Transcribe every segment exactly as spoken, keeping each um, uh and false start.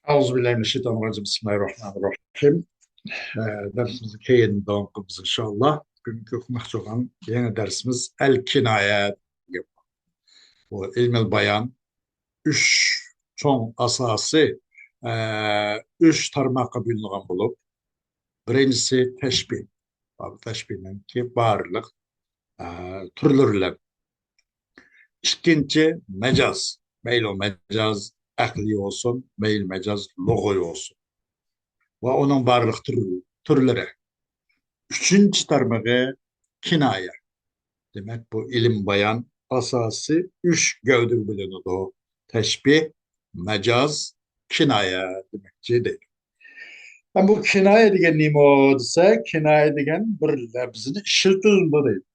أعوذ بالله من الشيطان الرجيم. بسم الله الرحمن الرحيم. ئە، دەرسىمىزنى كېيىن داۋام قىلىمىز، ئىنشائاللا. بۈگۈنكى ئوقۇماقچى بولغان يېڭى دەرسىمىز ئەل كىنايە. بۇ ئىلمىل بايان ئۈچ چوڭ ئاساسىي، ئە، ئۈچ تارماققا بۆلۈنگەن بولۇپ، بىرىنچىسى تەشبىھ. تەشبىھنىڭكى بارلىق، ئە، تۈرلىرى بىلەن. ئىككىنچى مەجاز. مەيلى مەجاز ئەقلىي بولسۇن، مەيلى مەجاز لۇغىۋى بولسۇن. ۋە ئۇنىڭ بارلىق تۈر-، تۈرلىرى. ئۈچىنچى تارمىقى كىنايە. دېمەك، بۇ ئىلىم بايان ئاساسىي ئۈچ گەۋدىگە بۆلۈنىدۇ. تەشبىھ، مەجاز، كىنايە دېمەكچى دەيدۇ. ئەمما بۇ كىنايە دېگەن نېمە دېسە، كىنايە دېگەن بىر لەپزىنى ئىشلىتىلىدۇ دەيدۇ.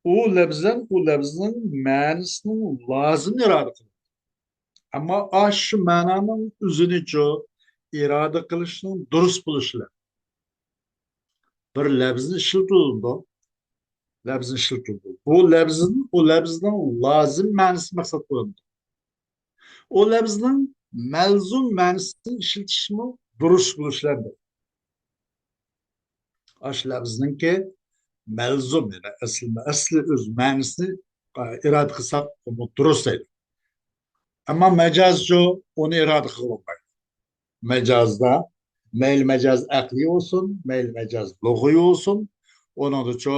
ئۇ لەپزەن، ئۇ لەپزنىڭ مەنىسىنىڭ لازىمىنى ئىرادە قىلىدۇ. ئەمما ئاشۇ مەنانىڭ ئۆزىنىچۇ ئىرادە قىلىشنىڭ دۇرۇس بولۇشى بىلەن بىر لەپزنى ئىشلىتىلىدۇ. لەپزنى ئىشلىتىلىدۇ. بۇ لەپزدىن، ئۇ لەپزنىڭ لازىم مەنىسى مەقسەت قىلىنىدۇ. ئۇ لەپزنىڭ مەلزۇم مەنىسىنى ئىشلىتىشمۇ دۇرۇس بولۇشى بىلەن. ئاشۇ لەپزنىڭكى مەلزۇم، يەنى ئەسلى، ئەسلى ئۆز مەنىسىنى، ئە، ئىرادە قىلساق، ئۇمۇ دۇرۇس دەيدۇ. ئەمما مەجازچۇ ئۇنى ئىرادە قىلغىلى بولمايدۇ. مەجازدا مەيلى مەجاز ئەقلىي بولسۇن، مەيلى مەجاز لۇغىۋى بولسۇن، ئۇنىڭدىچۇ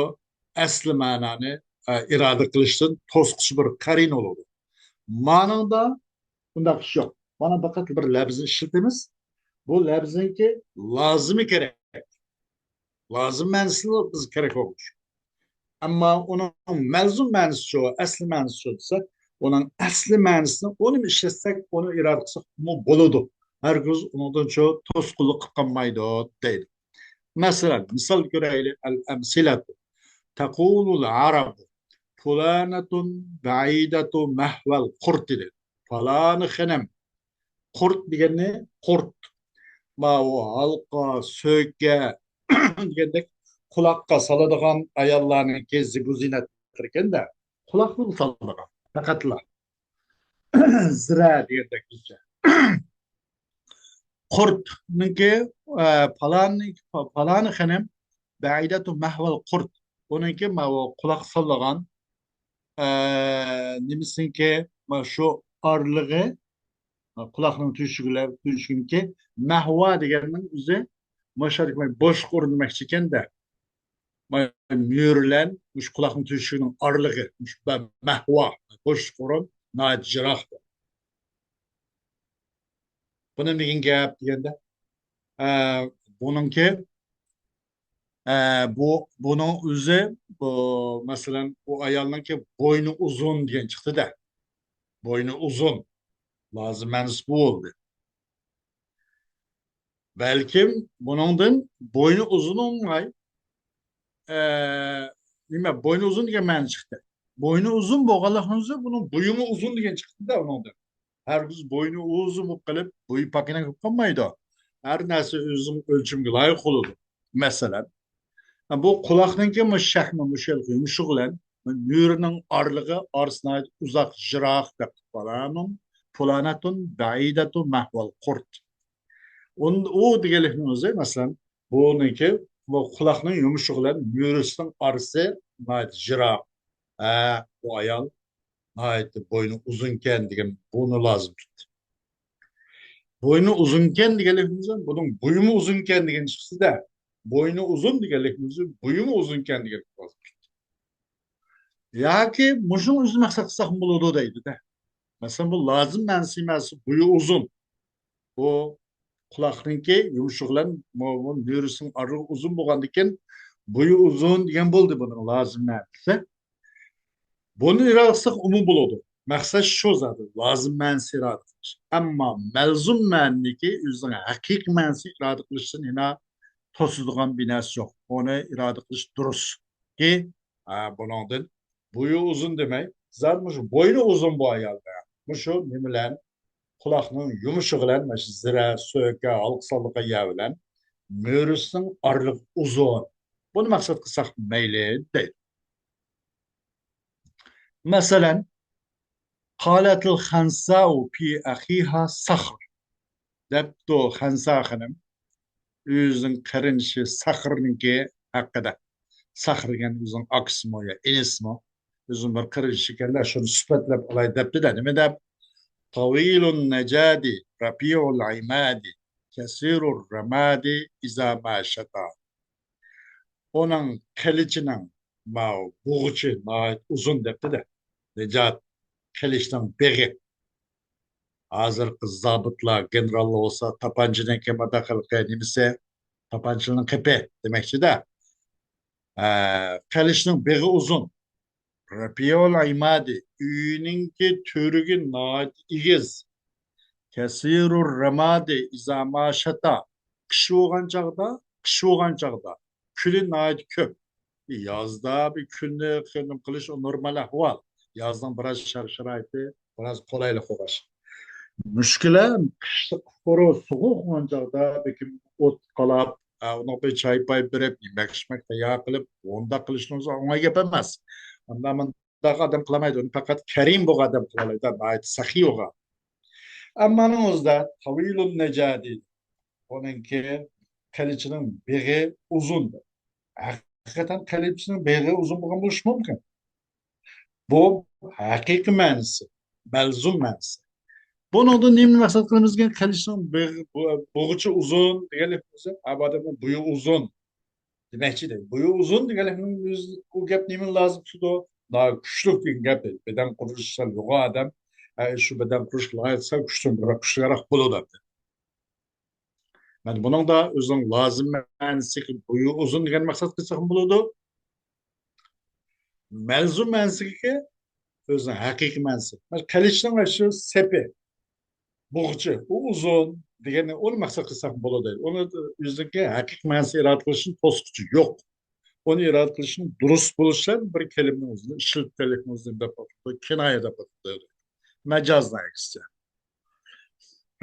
ئەسلى مەنانى، ئە، ئىرادە قىلىشتىن توسقۇچى بىر قەرىنە بولىدۇ. مانىڭدا بۇنداق ئىش يوق. مانا پەقەت بىر لەپزنى ئىشلىتىمىز. بۇ لەپزنىڭكى لازىمى كېرەك. لازىم مەنىسى بىزگە كېرەك بولمىدى. ئەمما ئۇنىڭ مەلزۇم مەنىسىچۇ، ئەسلى مەنىسىچۇ دېسە، ئۇنىڭ ئەسلى مەنىسىنى ئۇنى ئىشلەتسەك، ئۇنى ئىرادە قىلساقمۇ بولىدۇ. ھەرگىز ئۇنىڭدىنچۇ توسقۇنلۇق قىلىپ قالمايدۇ دەيدۇ. مەسىلەن، مىسال كۆرەيلى، ئەل ئەمسىلەتۇ. تەقۇلۇل ئەرەبۇ فۇلانەتۇن بەئىدەتۇ مەھۋەل قۇرتى دەيدۇ. پالانى خېنىم. قۇرت دېگەننى قۇرت. ماۋۇ ھالقا، سۆكە دېگەندەك قۇلاققا سالىدىغان ئاياللارنىڭكى زىبۇ زىننەتلىرى ئىكەن-دە. قۇلاقنىڭ سالىدىغان. پەقەتلا. زىرە دېگەندەك بىزچە. قۇرتنىڭكى، ئە، پالانى، پالانى خېنىم بەئىدەتۇ مەھۋەل قۇرت. ئۇنىڭكى ماۋۇ قۇلاق سالىدىغان، ئە، نېمىسىنىڭكى، مانا شۇ ئارىلىقى، قۇلاقنىڭ تۆشۈكى بىلەن تۆشۈكىنىڭكى مەھۋا دېگەننىڭ ئۆزى مۇشۇ بوشلۇق ئورۇن دېمەكچى ئىكەن-دە. مانا مۈرە بىلەن مۇشۇ قۇلاقنىڭ تۆشۈكىنىڭ ئارىلىقى، مۇشۇ بە-، مەھۋا، بوشلۇق ئورۇن ناھايىتى يىراق. بۇ نېمە دېگەن گەپ دېگەندە، ئە، بۇنىڭكى، ئە، بۇ، بۇنىڭ ئۆزى، بۇ، مەسىلەن، بۇ ئايالنىڭكى بوينى ئۇزۇن دېگەن چىقتى-دە. بوينى ئۇزۇن. لازىم مەنىسى بۇ بولدى. بەلكىم بۇنىڭدىن بوينى ئۇزۇن بولماي، ئە، نېمە، بوينى ئۇزۇن دېگەن مەنە چىقتى. بوينى ئۇزۇن بولغانلىقىنىڭ ئۆزى بۇنىڭ بويىمۇ ئۇزۇن دېگەن چىقتى-دە ئۇنىڭدىن. ھەرگىز بوينى ئۇزۇن بولۇپ قېلىپ، بويى پاكىنە بولۇپ قالمايدۇ. ھەر نەرسە ئۆزىنىڭ ئۆلچىمىگە لايىق بولىدۇ. مەسىلەن، بۇ قۇلاقنىڭكى مۇشۇ شەھمى، مۇشۇ يەرلىك يۇمشىقى بىلەن مۈرىنىڭ ئارىلىقى، ئارىسى ناھايىتى ئۇزاق، يىراق دەپ، پۇلانۇن، پۇلانەتۇن بەئىدەتۇ مەھۋەل قۇرت. ئۇن-، ئۇ دېگەنلىكنىڭ ئۆزى، مەسىلەن، بۇنىڭكى، بۇ قۇلاقنىڭ يۇمشىقى بىلەن مۈرىسىنىڭ ئارىسى ناھايىتى يىراق. ھە، بۇ ئايال ناھايىتى بوينى ئۇزۇنكەن دېگەن بۇنى لازىم تۇتتى. بوينى ئۇزۇنكەن دېگەنلىكىمىز بۇنىڭ بويىمۇ ئۇزۇنكەن دېگەن چىقسىدە، بوينى ئۇزۇن دېگەنلىكىمىز بويىمۇ ئۇزۇنكەن دېگەن لازىم تۇتتى. ياكى مۇشۇنىڭ ئۆزىنى مەقسەت قىلساقمۇ بولىدۇ دەيدۇ-دە. مەسىلەن، بۇ لازىم مەنىسى ئەمەس، بويى ئۇزۇن. بۇ قۇلاقنىڭكى يۇمشىقى بىلەن مو-، مو-، مۈرىسىنىڭ ئارىلىقى ئۇزۇن بولغاندىكىن، بويى ئۇزۇن دېگەن بولدى بۇنىڭ لازىم مەنىسى. بۇنى ئىرادە قىلساق ئۇمۇ بولىدۇ. مەقسەت شۇ زادى، لازىم مەنىسى ئىرادە قىلىش. ئەمما مەلزۇم مەنىنىكى ئۆزىنىڭ ھەقىقىي مەنىسى ئىرادە قىلىشتىن يەنە توسىدىغان بىر نەرسە يوق. ئۇنى ئىرادە قىلىش دۇرۇس. كى، ھە، بۇنىڭدىن بويى ئۇزۇن دېمەي، زادى مۇشۇ بوينى ئۇزۇن بۇ ئايالدا. مۇشۇ نېمە بىلەن؟ قۇلاقنىڭ يۇمشىقى بىلەن، مانا شۇ زىرە، سۆكە، ھالقا سالىدىغان يەر بىلەن مۈرىسىنىڭ ئارىلىقى ئۇزۇن. بۇنى مەقسەت قىلساق مەيلى دەيدۇ. مەسىلەن، قالەتىل خەنساۋۇ پى ئەخىھا سەخر. دەپتۇ خەنسا خېنىم ئۆزىنىڭ قېرىندىشى سەخرنىڭكى ھەققىدە. سەخر دېگەن ئۆزىنىڭ ئاكىسىمۇ يا ئىنىسىمۇ؟ ئۆزىنىڭ بىر قېرىندىشى ئىكەن-دە، شۇنى سۈپەتلەپ ئالاي دەپتۇ-دە. نېمە دەپ؟ طويل النجاد رفيع العماد كثير الرماد إذا ما شطا. ئۇنىڭ قىلىچىنىڭ ماۋۇ بۇغۇچى ناھايىتى ئۇزۇن دەپتۇ-دە. نىجاد، قىلىچنىڭ بېغى. ھازىرقى زابىتلار، گېنېراللار بولسا تاپانچىنىڭكى مۇنداق ھېلىقى نېمىسى، تاپانچىنىڭ قېپى دېمەكچىدە. ئە، قىلىچنىڭ بېغى ئۇزۇن. رەپىئۇل ئىمادى، ئۆيىنىڭكى تۈۋرۈكى ناھايىتى ئېگىز. كەسىرۇر رامادى ئىزا ما شاتا، قىش بولغان چاغدا، قىش بولغان چاغدا كۈلى ناھايىتى كۆپ. يازدا بىر كۈلنى خېنىم قىلىش ئۇ نورمال ئەھۋال. يازنىڭ بىراز شەرت شارائىتى بىراز قولايلىق بولغاچ. مۈشكۈلە، قىشتا قۇپقۇرۇ سوغۇق بولغان چاغدا بەلكىم ئوت قالاپ، ئۇنىڭغا بىر چاي پاي بېرىپ، يېمەك ئىچمەك تەييار قىلىپ، ئۇنداق قىلىشىڭىز ئوڭاي گەپ ئەمەس. ئۇنداق مۇنداق ئادەم قىلالمايدۇ. ئۇنى پەقەت كەرىم بولغان ئادەم قىلالايدۇ، ناھايىتى سەخىي بولغان. ئەمما ئۇنىڭ ئۆزىدە تاۋىلۇن نەجادى، ئۇنىڭكى قىلىچىنىڭ بېغى ئۇزۇن. ھەقىقەتەن قىلىچىنىڭ بېغى ئۇزۇن بولغان بولۇشى مۇمكىن. بۇ ھەقىقىي مەنىسى، مەلزۇم مەنىسى. بۇنىڭدىن نېمىنى مەقسەت قىلىمىز دېگەن، قىلىچنىڭ بېغى، بۇ-، بۇغۇچى ئۇزۇن دېگەنلىك بولسا، ئا، بۇ ئادەمنىڭ بويى ئۇزۇن دېمەكچى دەيدۇ. بويى ئۇزۇن دېگەنلىكنىڭ ئۆزى، ئۇ گەپ نېمىنى لازىم تۇتىدۇ؟ ناھايىتى كۈچلۈك دېگەن گەپ دەيدۇ. بەدەن قۇرۇلۇشى سەل يوغان ئادەم، ئە، شۇ بەدەن قۇرۇلۇشى لايىھەسى سەل كۈچلۈك، بىراق كۈچلۈكرەك بولىدۇ دەپتۇ. مانا بۇنىڭدا ئۆزىنىڭ لازىم مەنىسىگە بويى ئۇزۇن دېگەن مەقسەت قىلساقمۇ بولىدۇ. مەلزۇم مەنىسىگە ئۆزىنىڭ ھەقىقىي مەنىسى. مانا قىلىچنىڭ شۇ سېپى، بۇغۇچى، ئۇ ئۇزۇن دېگەننى ئۇنى مەقسەت قىلساق بولىدۇ. ئۇنى ئۆزىنىڭكى ھەقىقىي مەنىسى ئىرادە قىلىشنىڭ توسقۇچى يوق. ئۇنى ئىرادە قىلىشنىڭ دۇرۇس بولۇشى بىر كەلىمىنىڭ ئۆزىنى ئىشلىتىپ كەلگەنلىكنىڭ ئۆزىنى دەپ ئاتىدۇ، كىنايە دەپ ئاتىدۇ. مەجازنىڭ ئەكسىچە.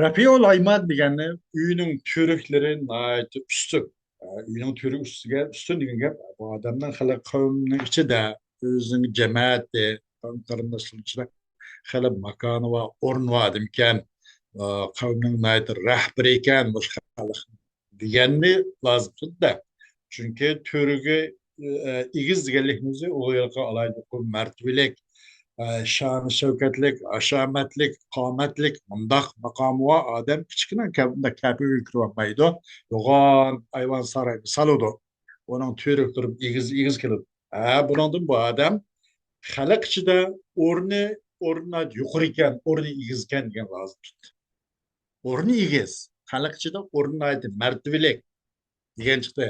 رەپىئۇل ئىماد دېگەننى ئۆينىڭ تۈۋرۈكلىرى ناھايىتى ئۈستۈن. ئە، ئۆينىڭ تۈۋرۈكى ئۈستىگە، ئۈستۈن دېگەن گەپ، بۇ ئادەمنىڭ خەلق قەۋمنىڭ ئىچىدە ئۆزىنىڭ جەمەتى، قەۋم قېرىنداشلىرى ئىچىدە خېلى ماكانى بار، ئورنى بار ئادەمكەن. ئە، قەۋمنىڭ ناھايىتى رەھبىرى ئىكەن، مۇشۇ خەلق دېگەننى لازىم تۇتىدۇ. چۈنكى تۈۋرۈكى، ئە، ئېگىز دېگەنلىكنىڭ ئۆزى ئۇ ھېلىقى ئالاھىدە مەرتىۋىلىك، ئە، شانى شەۋكەتلىك، ھەشەمەتلىك، قامەتلىك، مۇنداق ماقامى بار ئادەم كىچىككىنە كە-، مۇنداق كەپە ئۆيگە كىرىۋالمايدۇ. يوغان ئايۋان ساراينى سالىدۇ. ئۇنىڭ تۈۋرۈكلىرى ئېگىز، ئېگىز كېلىدۇ. ھە، بۇنىڭدىن بۇ ئادەم خەلق ئىچىدە ئورنى، ئورنى يۇقىرى ئىكەن، ئورنى ئېگىز ئىكەن دېگەن لازىم تۇتتى. ئورنى ئېگىز، خەلق ئىچىدە ئورنى ناھايىتى مەرتىۋىلىك دېگەن چىقتى.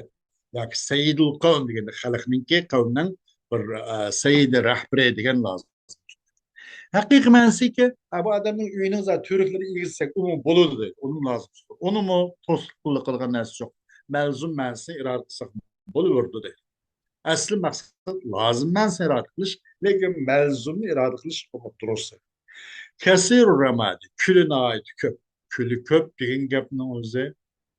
ياكى سەييىدۇل قەۋم دېگەندە خەلقنىڭكى، قەۋمنىڭ بىر، ئە، سەييىدى، رەھبىرى دېگەن لازىم. ھەقىقىي مەنىسىكى، ئە، بۇ ئادەمنىڭ ئۆيىنىڭ زادى تۈۋرۈكلىرى ئېگىز دېسەك، ئۇمۇ بولىدۇ دەيدۇ. ئۇنىمۇ لازىم تۇتىدۇ. ئۇنىمۇ توسقۇنلۇق قىلىدىغان نەرسە يوق. مەلزۇم مەنىسىنى ئىرادە قىلساق بولۇۋېرىدۇ دەيدۇ. ئەسلى مەقسەت لازىم مەنىسىنى ئىرادە قىلىش، لېكىن مەلزۇمنى ئىرادە قىلىش بولۇپ تۇرۇسى. كەسىرۇ رامادى، كۈلى ناھايىتى كۆپ. كۈلى كۆپ دېگەن گەپنىڭ ئۆزى،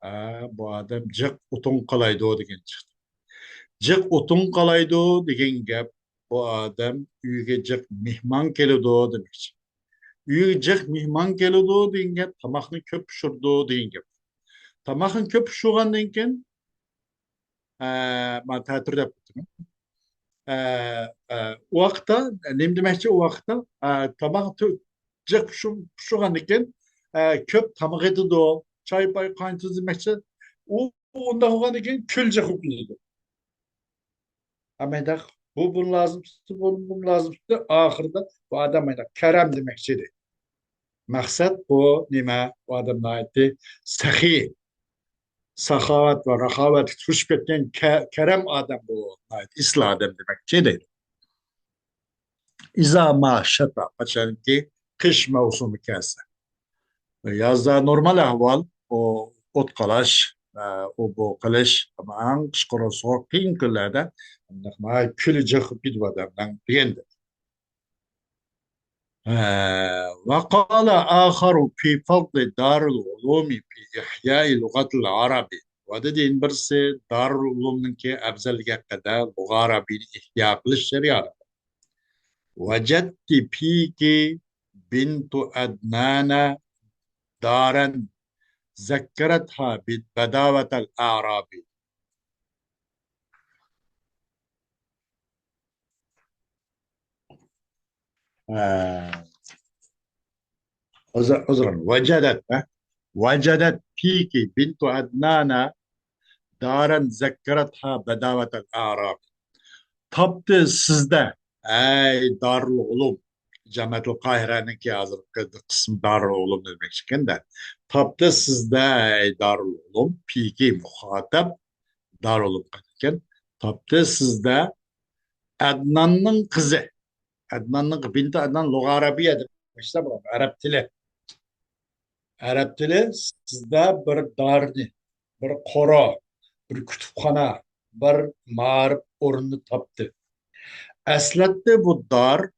ئە، بۇ ئادەم جىق ئوتۇن قالايدۇ دېگەن چىقتى. جىق ئوتۇن قالايدۇ دېگەن گەپ، بۇ ئادەم ئۆيگە جىق مېھمان كېلىدۇ دېمەكچى. ئۆيگە جىق مېھمان كېلىدۇ دېگەن گەپ، تاماقنى كۆپ پىشۇرىدۇ دېگەن گەپ. تاماقنى كۆپ پىشۇرغاندىن كېيىن، ئە، مانا تەتۈر دەپ ئۆتىمەن. ئە، ئە، ئۇ ۋاقىتتا نېمە دېمەكچى؟ ئۇ ۋاقىتتا، ئە، تاماق تۆ-، جىق پىشۇ-، پىشۇرغاندىن كېيىن، ئە، كۆپ تاماق ئېتىدۇ، چاي پاي قاينىتىدۇ دېمەكچى. ئۇ ئۇنداق بولغاندىن كېيىن كۈل جىق بولۇپ كېتىدۇ. ئەمەيداق، بۇ بۇنى لازىم تۇتتى، بۇ بۇنى لازىم تۇتتى. ئاخىرىدا بۇ ئادەم مايدا كەرەم دېمەكچى ئىدى. مەقسەت بۇ نېمە؟ بۇ ئادەم ناھايىتى سەخىي، ساخاۋەت ۋە راخاۋەتكە تۇرۇشۇپ كەتكەن كە-، كەرەم ئادەم بۇ، ناھايىتى ئېسىل ئادەم دېمەكچى دەيدۇ. ئىزا ما شاتا، قاچانكى قىش مەۋسۇمى كەلسە. يازدا نورمال ئەھۋال، ئۇ ئوت قالاش، ئە، ئۇ بۇ قىلىش، ئەمما ئەڭ قىشقۇرۇق سوغۇق قىيىن كۈنلەردە ناھايىتى كۈلى جىق بولۇپ كېتىدۇ ئادەمنىڭ دېگەندەك. ھە، ۋە قالە ئاخەرۇ فى فەزلى دارىل ئۇلۇمى فى ئىھيائى لۇغەتىل ئەرەبى. ۋە دېدى يەنە بىرسى، دارىل ئۇلۇمنىڭكى ئەۋزەللىكى ھەققىدە، لۇغە ئەرەبىينى ئىھيا قىلىش جەريانىدا. ۋەجەدتى فىكى بىنتۇ ئەدنانە دارەن ذكرتها بداوة الأعراب. ئە، ئۆزى-، ئۆزرەن، ۋەجەدەت، ئە؟ ۋەجەدەت پىكى بىنتۇ ئەدنانە دارەن زەككەرەتھا بەداۋەتەل ئەراب. تاپتى سىزدە، ئەي دارۇل ئۇلۇم. جامىئەتۇل قاھىرەنىڭكى ھازىرقى قىسمى دارۇل ئۇلۇم دېمەكچىكەن-دە. تاپتى سىزدە، ئەي دارۇل ئۇلۇم. پىكى مۇخاتەب، دارۇل ئۇلۇم قىلىدىكەن. تاپتى سىزدە ئەدناننىڭ قىزى. ئەدناننىڭ، بىنتى ئەدنان لۇغە ئەرەبىيە دېمەكچىدە بۇ ئەرەب تىلى. ئەرەب تىلى سىزدە بىر دارنى، بىر قورۇ، بىر كۇتۇپخانا، بىر مائارىپ ئورنىنى تاپتى. ئەسلەتتە بۇ دار،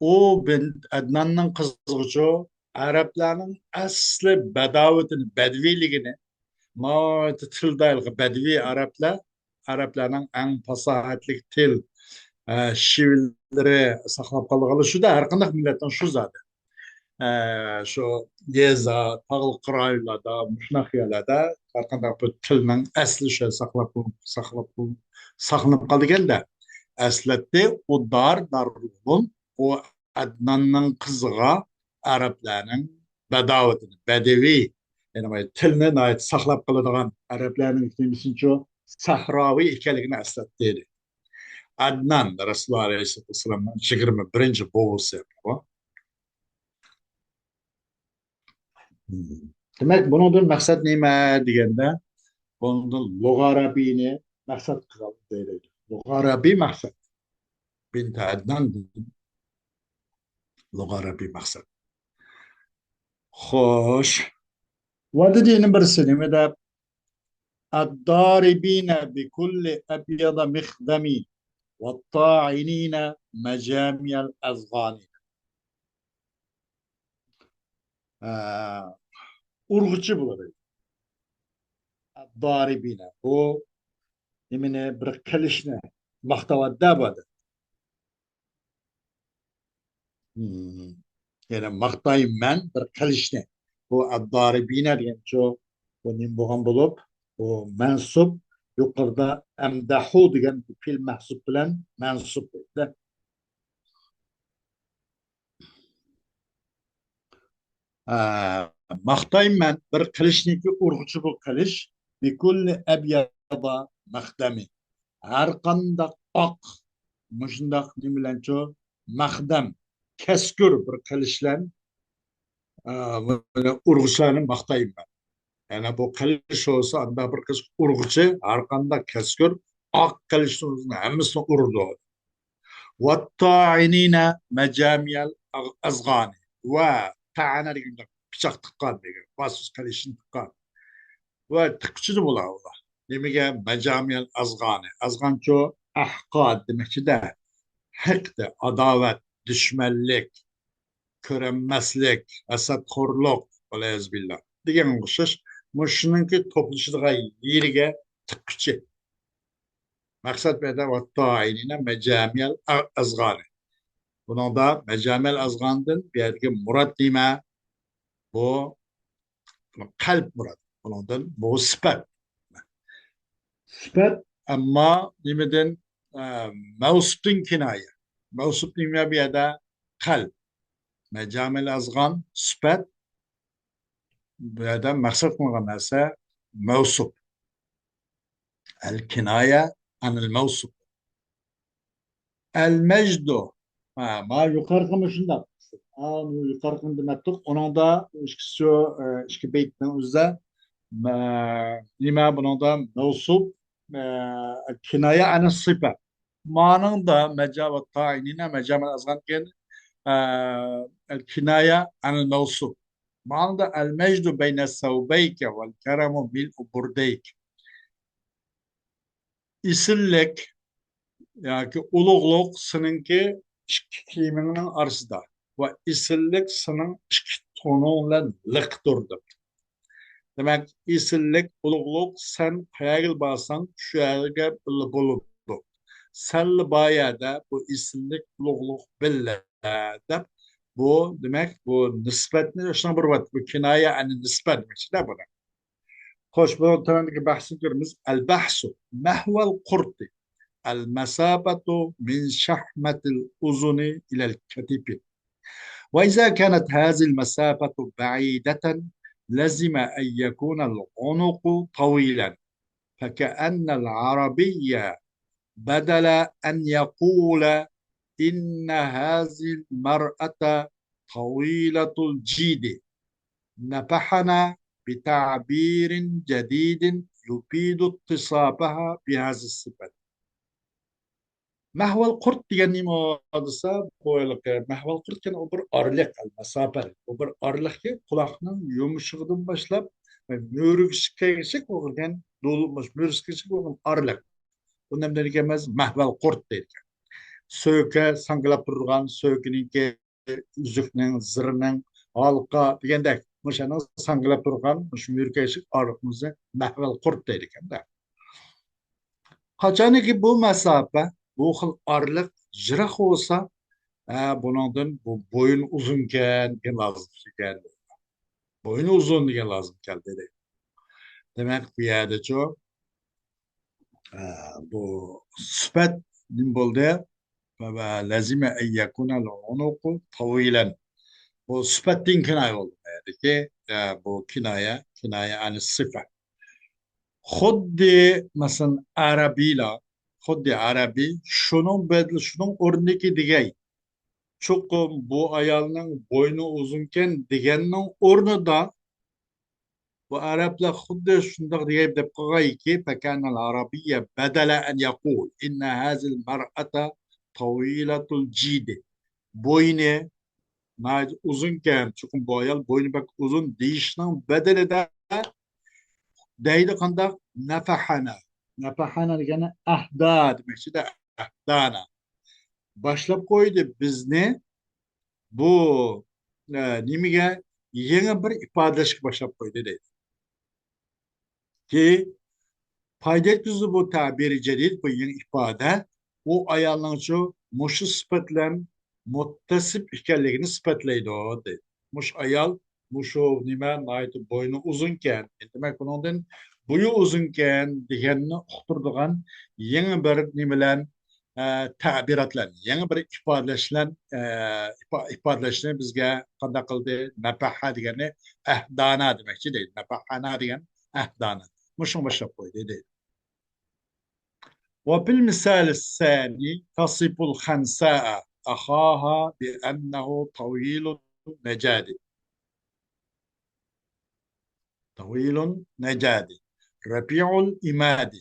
ئۇ بىنت ئەدناننىڭ قىزىغىچۇ، ئەرەبلەرنىڭ ئەسلى بەداۋىتىنى، بەدىۋىيلىكىنى، ماۋۇ تىلدا ھېلىقى بەدىۋىي ئەرەبلەر، ئەرەبلەرنىڭ ئەڭ پاساھەتلىك تىل، ئە، شېۋىلىرى ساقلاپ قالغانلار شۇدا، ھەر قانداق مىللەتنىڭ شۇ زادى. ئە، شۇ يېزا، تاغلىق رايونلاردا، مۇشۇنداق يەرلەردە ھەر قانداق بىر تىلنىڭ ئەسلى شۇ ساقلاپ، ساقلاپ، ساقلىنىپ قالىدىكەن-دە. ئەسلەتتە ئۇ دار، دارۇل ئۇلۇم، ئۇ ئەدناننىڭ قىزىغا ئەرەبلەرنىڭ بەداۋىتىنى، بەدىۋىي، يەنى تىلنى ناھايىتى ساقلاپ قالىدىغان ئەرەبلەرنىڭ نېمىسىنچۇ سەھراۋى ئىكەنلىكىنى ئەسلەتتى، دېدى. ئەدنان رەسۇلۇللا ئەلەيھىسسالام جىگىرمە بىرىنچى بوۋىسى بۇ. دېمەك، بۇنىڭدىن مەقسەت نېمە دېگەندە، بۇنىڭدىن لۇغارابىنى مەقسەت قىلغان دەيدۇ. لۇغارابى مەقسەت. بىنت ئەدنان لۇغارابى مەقسەت. خوش. ۋە دېدى يەنە بىرسى نېمە دەپ؟ الضاربين بكل أبيض مخدم والطاعنين مجامع الأذقان. ئە، ئۇرغۇچى بولىدۇ. الضاربين. بۇ نېمىنى، بىر قىلىچنى ماختاۋاتىدۇ بۇ ئادەم. مم. يەنى ماختايمەن بىر قىلىچنى. بۇ الضاربين دېگەنچۇ، بۇ نېمە بولغان بولۇپ، بۇ مەنسۇب، يۇقىرىدا ئەمدەھۇ دېگەن پېئىل مەھزۇپ بىلەن مەنسۇب بولدى. ئە، ماختايمەن بىر قىلىچنىكى ئۇرغۇچى بۇ قىلىچ، بكل أبيض مخدم. ھەر قانداق ئاق، مۇشۇنداق نېمە بىلەنچۇ، مەخدەم، كەسكۈر بىر قىلىچ بىلەن، ئە، ئۇرغۇچىلارنى ماختايمەن. يەنى بۇ قىلىچ بولسا، ئاندا بىر قىلىچ ئۇرغۇچى، ھەر قانداق كەسكۈر، ئاق قىلىچنى ئۇرسۇن، ھەممىسىنى ئۇرىدۇ. والطاعنين مجامع الأذقان. ۋە تەئەنە دېگەن پىچاق تىققان دېگەن، مەخسۇس قىلىچنى تىققان. ۋە تىققۇچى بولار ئۇلار. نېمىگە؟ مجامع الأذقان. ئەزغانچۇ ئەھقاد دېمەكچىدە. ھەقدە، ئاداۋەت، دۈشمەنلىك، كۆرەلمەسلىك، ھەسەتخورلۇق، ۋەلىيەزۇبىللا دېگەنگە ئوخشاش. مۇشۇنىڭكى توپلىشىدىغان يېرىگە تىققۇچى. مەقسەت بۇ يەردە والطاعنين مجامع الأذقان. بۇنىڭدا مجامع الأذقاندىن بۇ يەردىكى مۇراد نېمە؟ بۇ قەلب مۇراد. بۇنىڭدىن بۇ سۈپەت. سۈپەت، ئەمما نېمىدىن؟ ئە، مەۋسۇپتىن كىنايە. مەۋسۇپ نېمە بۇ يەردە؟ قەلب. مجامع الأذقان سۈپەت. بۇ يەردە مەقسەت قىلغان نەرسە مەۋسۇپ. الكناية عن الموصوف. المجد. ھە، ما يۇقىرىقى مۇشۇنداق. ھە، يۇقىرىقىنى دېمەپتۇق. ئۇنىڭدا ئىككىسى، ئىككى بەيتنىڭ ئۆزىدە، مە-، نېمە بۇنىڭدا مەۋسۇپ، ئە، كىنايە ئەن سىپە. مانىڭدا مەجا ۋە تائىنىنە مەجا مەن ئازغانكەن، ئە، كىنايە ئەن مەۋسۇپ. مانىڭدا المجد بين ثوبيك والكرم ملء برديك. ئېسىللىك ياكى ئۇلۇغلۇق سېنىڭكى ئىككى كىيىمىڭنىڭ ئارىسىدا ۋە ئېسىللىك سېنىڭ ئىككى تونۇڭ بىلەن لىقتۇر، دەپ. دېمەك، ئېسىللىك، ئۇلۇغلۇق سەن قەيەرگە بارساڭ، شۇ يەرگە بىللە بولىدۇ. سەنلا بار يەردە بۇ ئېسىللىك، ئۇلۇغلۇق بىللە، دەپ، بۇ، دېمەك، بۇ نىسبەتنى شۇنىڭ بىر ۋاقىت، بۇ كىنايە ئەن نىسبەت دېمەكچىدە بۇنى. خوش، بۇنىڭ تۆۋەندىكى بەھسىنى كۆرىمىز. البحث محو القرط. المسافة من شحمة الأذن إلى الكتف. وإذا كانت هذه المسافة بعيدة لزم أن يكون العنق طويلا، فكأن العربي بدل أن يقول: إن هذه المرأة طويلة الجيد، نفحنا بتعبير جديد يفيد اتصافها بهذه الصفة. مەھۋەل قۇرت دېگەن نېمە دېسە، بۇ ھېلىقى مەھۋەل قۇرت دېگەن ئۇ بىر ئارىلىق، مەساپە. ئۇ بىر ئارىلىقكى، قۇلاقنىڭ يۇمشىقىدىن باشلاپ مۈرىسىگە كەلگۈچە بولغان، مۈرىسىگە كەلگۈچە بولغان ئارىلىق. بۇ نېمە دېگەن ئەمەس؟ مەھۋەل قۇرت دەيدىكەن. سۆكە ساڭگىلاپ تۇرىدىغان، سۆكىنىڭكى، ئۈزۈكنىڭ، زىرنىڭ، ھالقا دېگەندەك، مۇشۇنىڭ ساڭگىلاپ تۇرغان مۇشۇ مۈرىسىگە كەلگۈچە ئارىلىقنى مەھۋەل قۇرت دەيدىكەن-دە. قاچانكى بۇ مەساپە، بۇ خىل ئارىلىق يىراق بولسا، ھە، بۇنىڭدىن بۇ بوينى ئۇزۇنكەن دېگەن لازىم ئىكەن. بوينى ئۇزۇن دېگەن لازىم ئىكەن دېدى. دېمەك، بۇ يەردىچۇ، ھە، بۇ سۈپەت نېمە بولدى؟ لزم أن يكون العنق طويلا. بۇ سۈپەتتىن كىنايە بولدى. بۇ يەردىكى، ھە، بۇ كىنايە، كىنايە عن الصفة. خۇددى، مەسىلەن، ئەرەبىيلار، خۇددى ئەرەبىي شۇنىڭ بەدىلى، شۇنىڭ ئورنىدىكى دېگەي. چوقۇم بۇ ئايالنىڭ بوينى ئۇزۇنكەن دېگەننىڭ ئورنىدا بۇ ئەرەبلەر خۇددى شۇنداق دېگەي دەپ قالغايكى، فكأن العربي بدل أن يقول إن هذه المرأة طويلة الجيد. بوينى ناھايىتى ئۇزۇنكەن، چوقۇم بۇ ئايال بوينى بەك ئۇزۇن دېيىشنىڭ بەدىلىدە دەيدۇ قانداق؟ نەفەھەنە. نەفەھەنە دېگەنى ئەھدا دېمەكچىدە، ئەھدانا. باشلاپ قويدى بىزنى بۇ، ئە، نېمىگە؟ يېڭى بىر ئىپادىلەشكە باشلاپ قويدى دەيدۇ. كى پايدا يەتكۈزدى بۇ تەبىرى جەدىد، بۇ يېڭى ئىپادە، ئۇ ئايالنىڭچۇ مۇشۇ سۈپەت بىلەن مۇتتەسىپ ئىكەنلىكىنى سۈپەتلەيدۇ، دەيدۇ. مۇشۇ ئايال، مۇشۇ نېمە، ناھايىتى بوينى ئۇزۇنكەن. دېمەك، بۇنىڭدىن بويى ئۇزۇنكەن دېگەننى ئۇقتۇرىدىغان يېڭى بىر نېمە بىلەن، ئە، تەبىرات بىلەن، يېڭى بىر ئىپادىلەش بىلەن، ئە، ئىپا-، ئىپادىلەشنى بىزگە قانداق قىلدى؟ نەپەھە دېگەننى ئەھدانا دېمەكچى دەيدۇ. نەپەھەنا دېگەن ئەھدانا. مۇشۇنى باشلاپ قويدى دەيدۇ. وفي المثال الثاني تصف الخنساء أخاها بأنه طويل النجاد. طويل النجاد، رفيع العماد،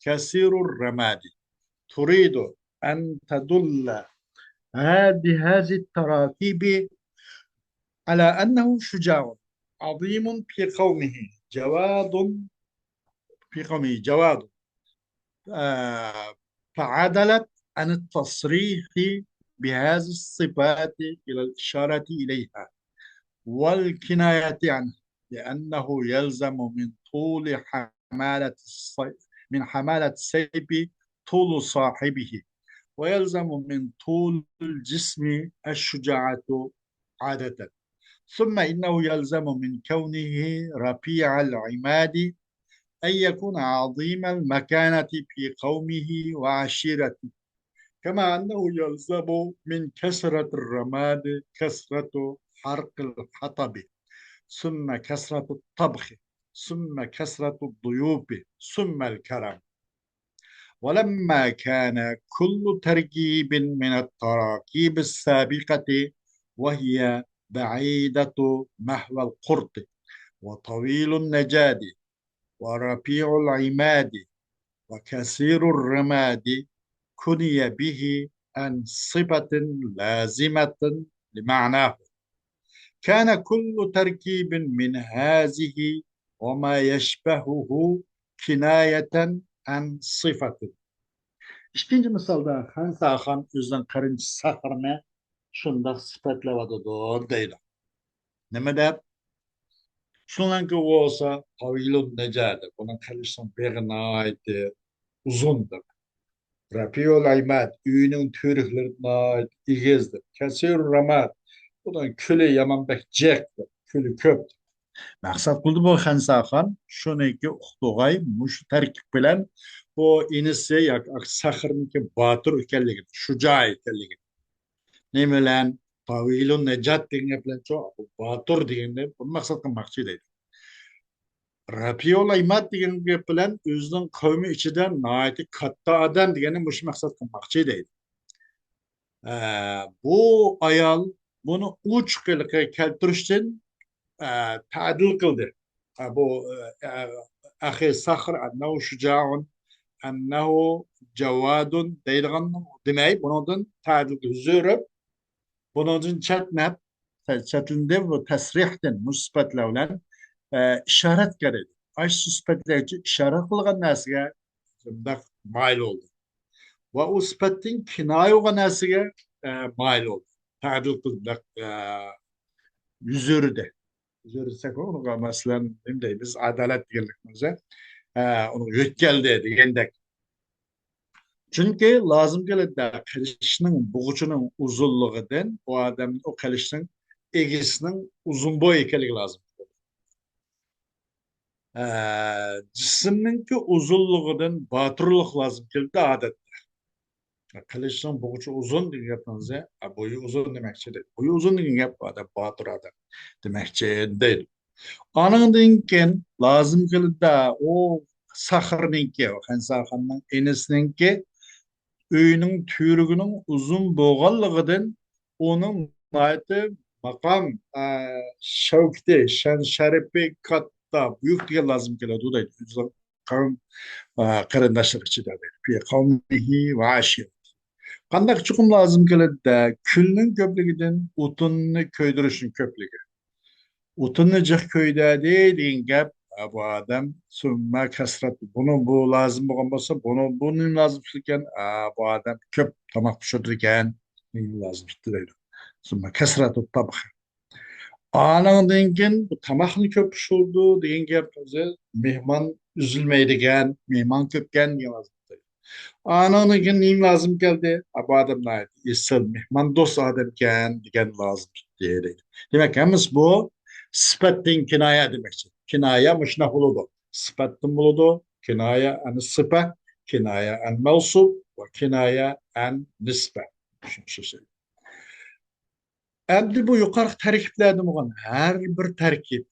كثير الرماد. تريد أن تدل ها-، بهذه التراكيب على أنه شجاع عظيم في قومه، جواد، في قومه جواد، آه، فعدلت عن التصريح بهذه الصفات إلى الإشارة إليها والكناية عنها، لأنه يلزم من طول حمالة الص-، من حمالة السيف طول صاحبه، ويلزم من طول الجسم الشجاعة عادة. ثم إنه يلزم من كونه رفيع العماد أن يكون عظيم المكانة في قومه وعشيرته، كما أنه يلزم من كثرة الرماد كثرة حرق الحطب، ثم كثرة الطبخ، ثم كثرة الضيوف، ثم الكرم. ولما كان كل تركيب من التراكيب السابقة، وهي بعيدة محو القرط، وطويل النجاد، ورفيع العماد، وكثير الرماد، كني به عن صفة لازمة لمعناه، كان كل تركيب من هذه وما يشبهه كناية عن صفة. ئىككىنچى مىسالدا خەنساخان ئۆزىنىڭ قېرىندىشى سەخرنى شۇنداق سۈپەتلەۋاتىدۇ دەيدۇ. نېمە دەپ؟ شۇنىڭكى بولسا، طويل النجاد، بۇنىڭ قېرىندىشىنىڭ بېغى ناھايىتى ئۇزۇن دەپ. رفيع العماد، ئۆيىنىڭ تۈۋرۈكلىرى ناھايىتى ئېگىز دەپ. كثير الرماد، بۇنىڭ كۈلى يامان بەك جىق دەپ، كۈلى كۆپ دەپ. مەقسەت قىلدى بۇ خەنساخان شۇنىڭكى ئۇقتۇغاي مۇشۇ تەركىب بىلەن بۇ ئىنىسى ياكى سەخرنىڭكى باتۇر ئىكەنلىكىنى، شۇجا ئىكەنلىكىنى. نېمە بىلەن؟ تاۋىلۇن نەجات دېگەن گەپ بىلەن شۇ باتۇر دېگەننى بۇنى مەقسەت قىلماقچى دەيدۇ. رەپىئۇل ئىماد دېگەن گەپ بىلەن ئۆزىنىڭ قەۋمى ئىچىدە ناھايىتى كاتتا ئادەم دېگەننى مۇشۇ مەقسەت قىلماقچى دەيدۇ. ئە، بۇ ئايال بۇنى ئوچۇق ھېلىقى كەلتۈرۈشتىن، ئە، تەدىل قىلدى. ئە، بۇ، ئە، ئەخى سەخر ئەننەھۇ شۇجائۇن، ئەننەھۇ جەۋادۇن دەيدىغان دېمەي، بۇنىڭدىن تەدىل يۈز ئۆرۈپ، بۇنىڭدىن چەتنەپ، چەتلىندى بۇ تەسرىھتىن، مۇشۇ سۈپەتلەر بىلەن، ئە، ئىشارەت كەلدى. ئاشۇ سۈپەتلەرگە ئىشارەت قىلغان نەرسىگە شۇنداق مايىل بولدى. ۋە ئۇ سۈپەتتىن كىنايە بولغان نەرسىگە، ئە، مايىل بولدى. تەدىل قىلدى، ئە، يۈز ئۆردى. يۈز ئۆردى دېسەك، ئۇنىڭغا مەسىلەن، نېمە دەيمىز، ئادالەت دېگەنلىكىمىز، ئە، ئۇنىڭغا يۆتكەلدى دېگەندەك. چۈنكى لازىم كېلىدۇ، قىلىچنىڭ بۇغۇچىنىڭ ئۇزۇنلۇقىدىن ئۇ ئادەم، ئۇ قىلىچنىڭ ئىگىسىنىڭ ئۇزۇن بوي ئىكەنلىكى لازىم. ئە، جىسىمنىڭكى ئۇزۇنلۇقىدىن باتۇرلۇق لازىم كېلىدۇ ئادەتتە. قىلىچنىڭ بۇغۇچى ئۇزۇن دېگەن گەپنىڭ ئۆزى، ئە، بويى ئۇزۇن دېمەكچى دەيدۇ. بويى ئۇزۇن دېگەن گەپ ئادەم باتۇر ئادەم دېمەكچى دەيدۇ. ئانىڭدىن كېيىن لازىم كېلىدۇ، ئۇ ساخىرنىڭكى، خەنساخاننىڭ ئىنىسىنىڭكى ئۆيىنىڭ تۈۋرۈكىنىڭ ئۇزۇن بولغانلىقىدىن ئۇنىڭ ناھايىتى ماقام، ئە، شەۋكىتى، شان شەرىپى كاتتا، بۈيۈك دېگەن لازىم كېلىدۇ دەيدۇ. ئۆزىنىڭ قەۋم، ئە، قېرىنداشلىرى ئىچىدە دەيدۇ. في قومه وعشيرته. قانداق چوقۇم لازىم كېلىدۇ دە؟ كۈلنىڭ كۆپلۈكىدىن ئوتۇننى كۆيدۈرۈشنىڭ كۆپلۈكى. ئوتۇننى جىق كۆيدۈردى دېگەن گەپ، ئە، بۇ ئادەم سۈممە كەسرەت. بۇنى بۇ لازىم بولغان بولسا، بۇنى، بۇنى لازىم تۇتىدىكەن، ئە، بۇ ئادەم كۆپ تاماق پىشۇرىدىكەن، نېمە لازىم تۇتتى دەيدۇ. سۈممە كەسرەتۇ تابخ. ئانىڭدىن كېيىن بۇ تاماقنى كۆپ پىشۇرىدۇ دېگەن گەپ ئۆزى مېھمان ئۈزۈلمەيدىكەن، مېھمان كۆپكەن دېگەن لازىم. ئانىڭدىن كېيىن نېمە لازىم كەلدى؟ ئا، بۇ ئادەم ناھايىتى ئېسىل، مېھماندوست ئادەمكەن دېگەن لازىم تۇتتى دەيدۇ. دېمەك، ھەممىسى بۇ سۈپەتتىن كىنايە دېمەكچى. كىنايە مۇشۇنداق بولىدۇ. سۈپەتتىن بولىدۇ. كىنايە ئەن سىپە، كىنايە ئەن مەۋسۇپ ۋە كىنايە ئەن نىسبە. شۇ، شۇ، شۇ. ئەمدى بۇ يۇقىرىقى تەركىبلەردىن بولغان ھەر بىر تەركىب،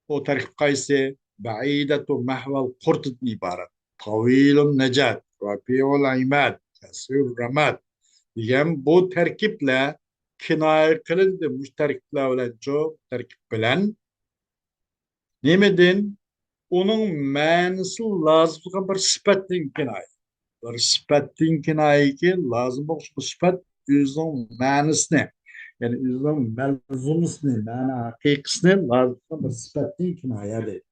ئۇ تەركىب قايسى؟ بەئىدەتۇ مەھۋەل قۇرتىدىن ئىبارەت. تاۋىلۇن نەجات، رەپىئۇل ئىماد، كەسىرۇر رەماد دېگەن بۇ تەركىبلەر كىنايە قىلىندى. مۇشۇ تەركىبلەر بىلەن، شۇ تەركىب بىلەن نېمىدىن؟ ئۇنىڭ مەنىسى لازىم بولغان بىر سۈپەتتىن كىنايە. بىر سۈپەتتىن كىنايەكى لازىم بولغۇچى بۇ سۈپەت ئۆزىنىڭ مەنىسىنى، يەنى ئۆزىنىڭ مەلزۇمىسىنى، مەنە ھەقىقىسىنى لازىم بولغان بىر سۈپەتتىن كىنايە دەيدۇ.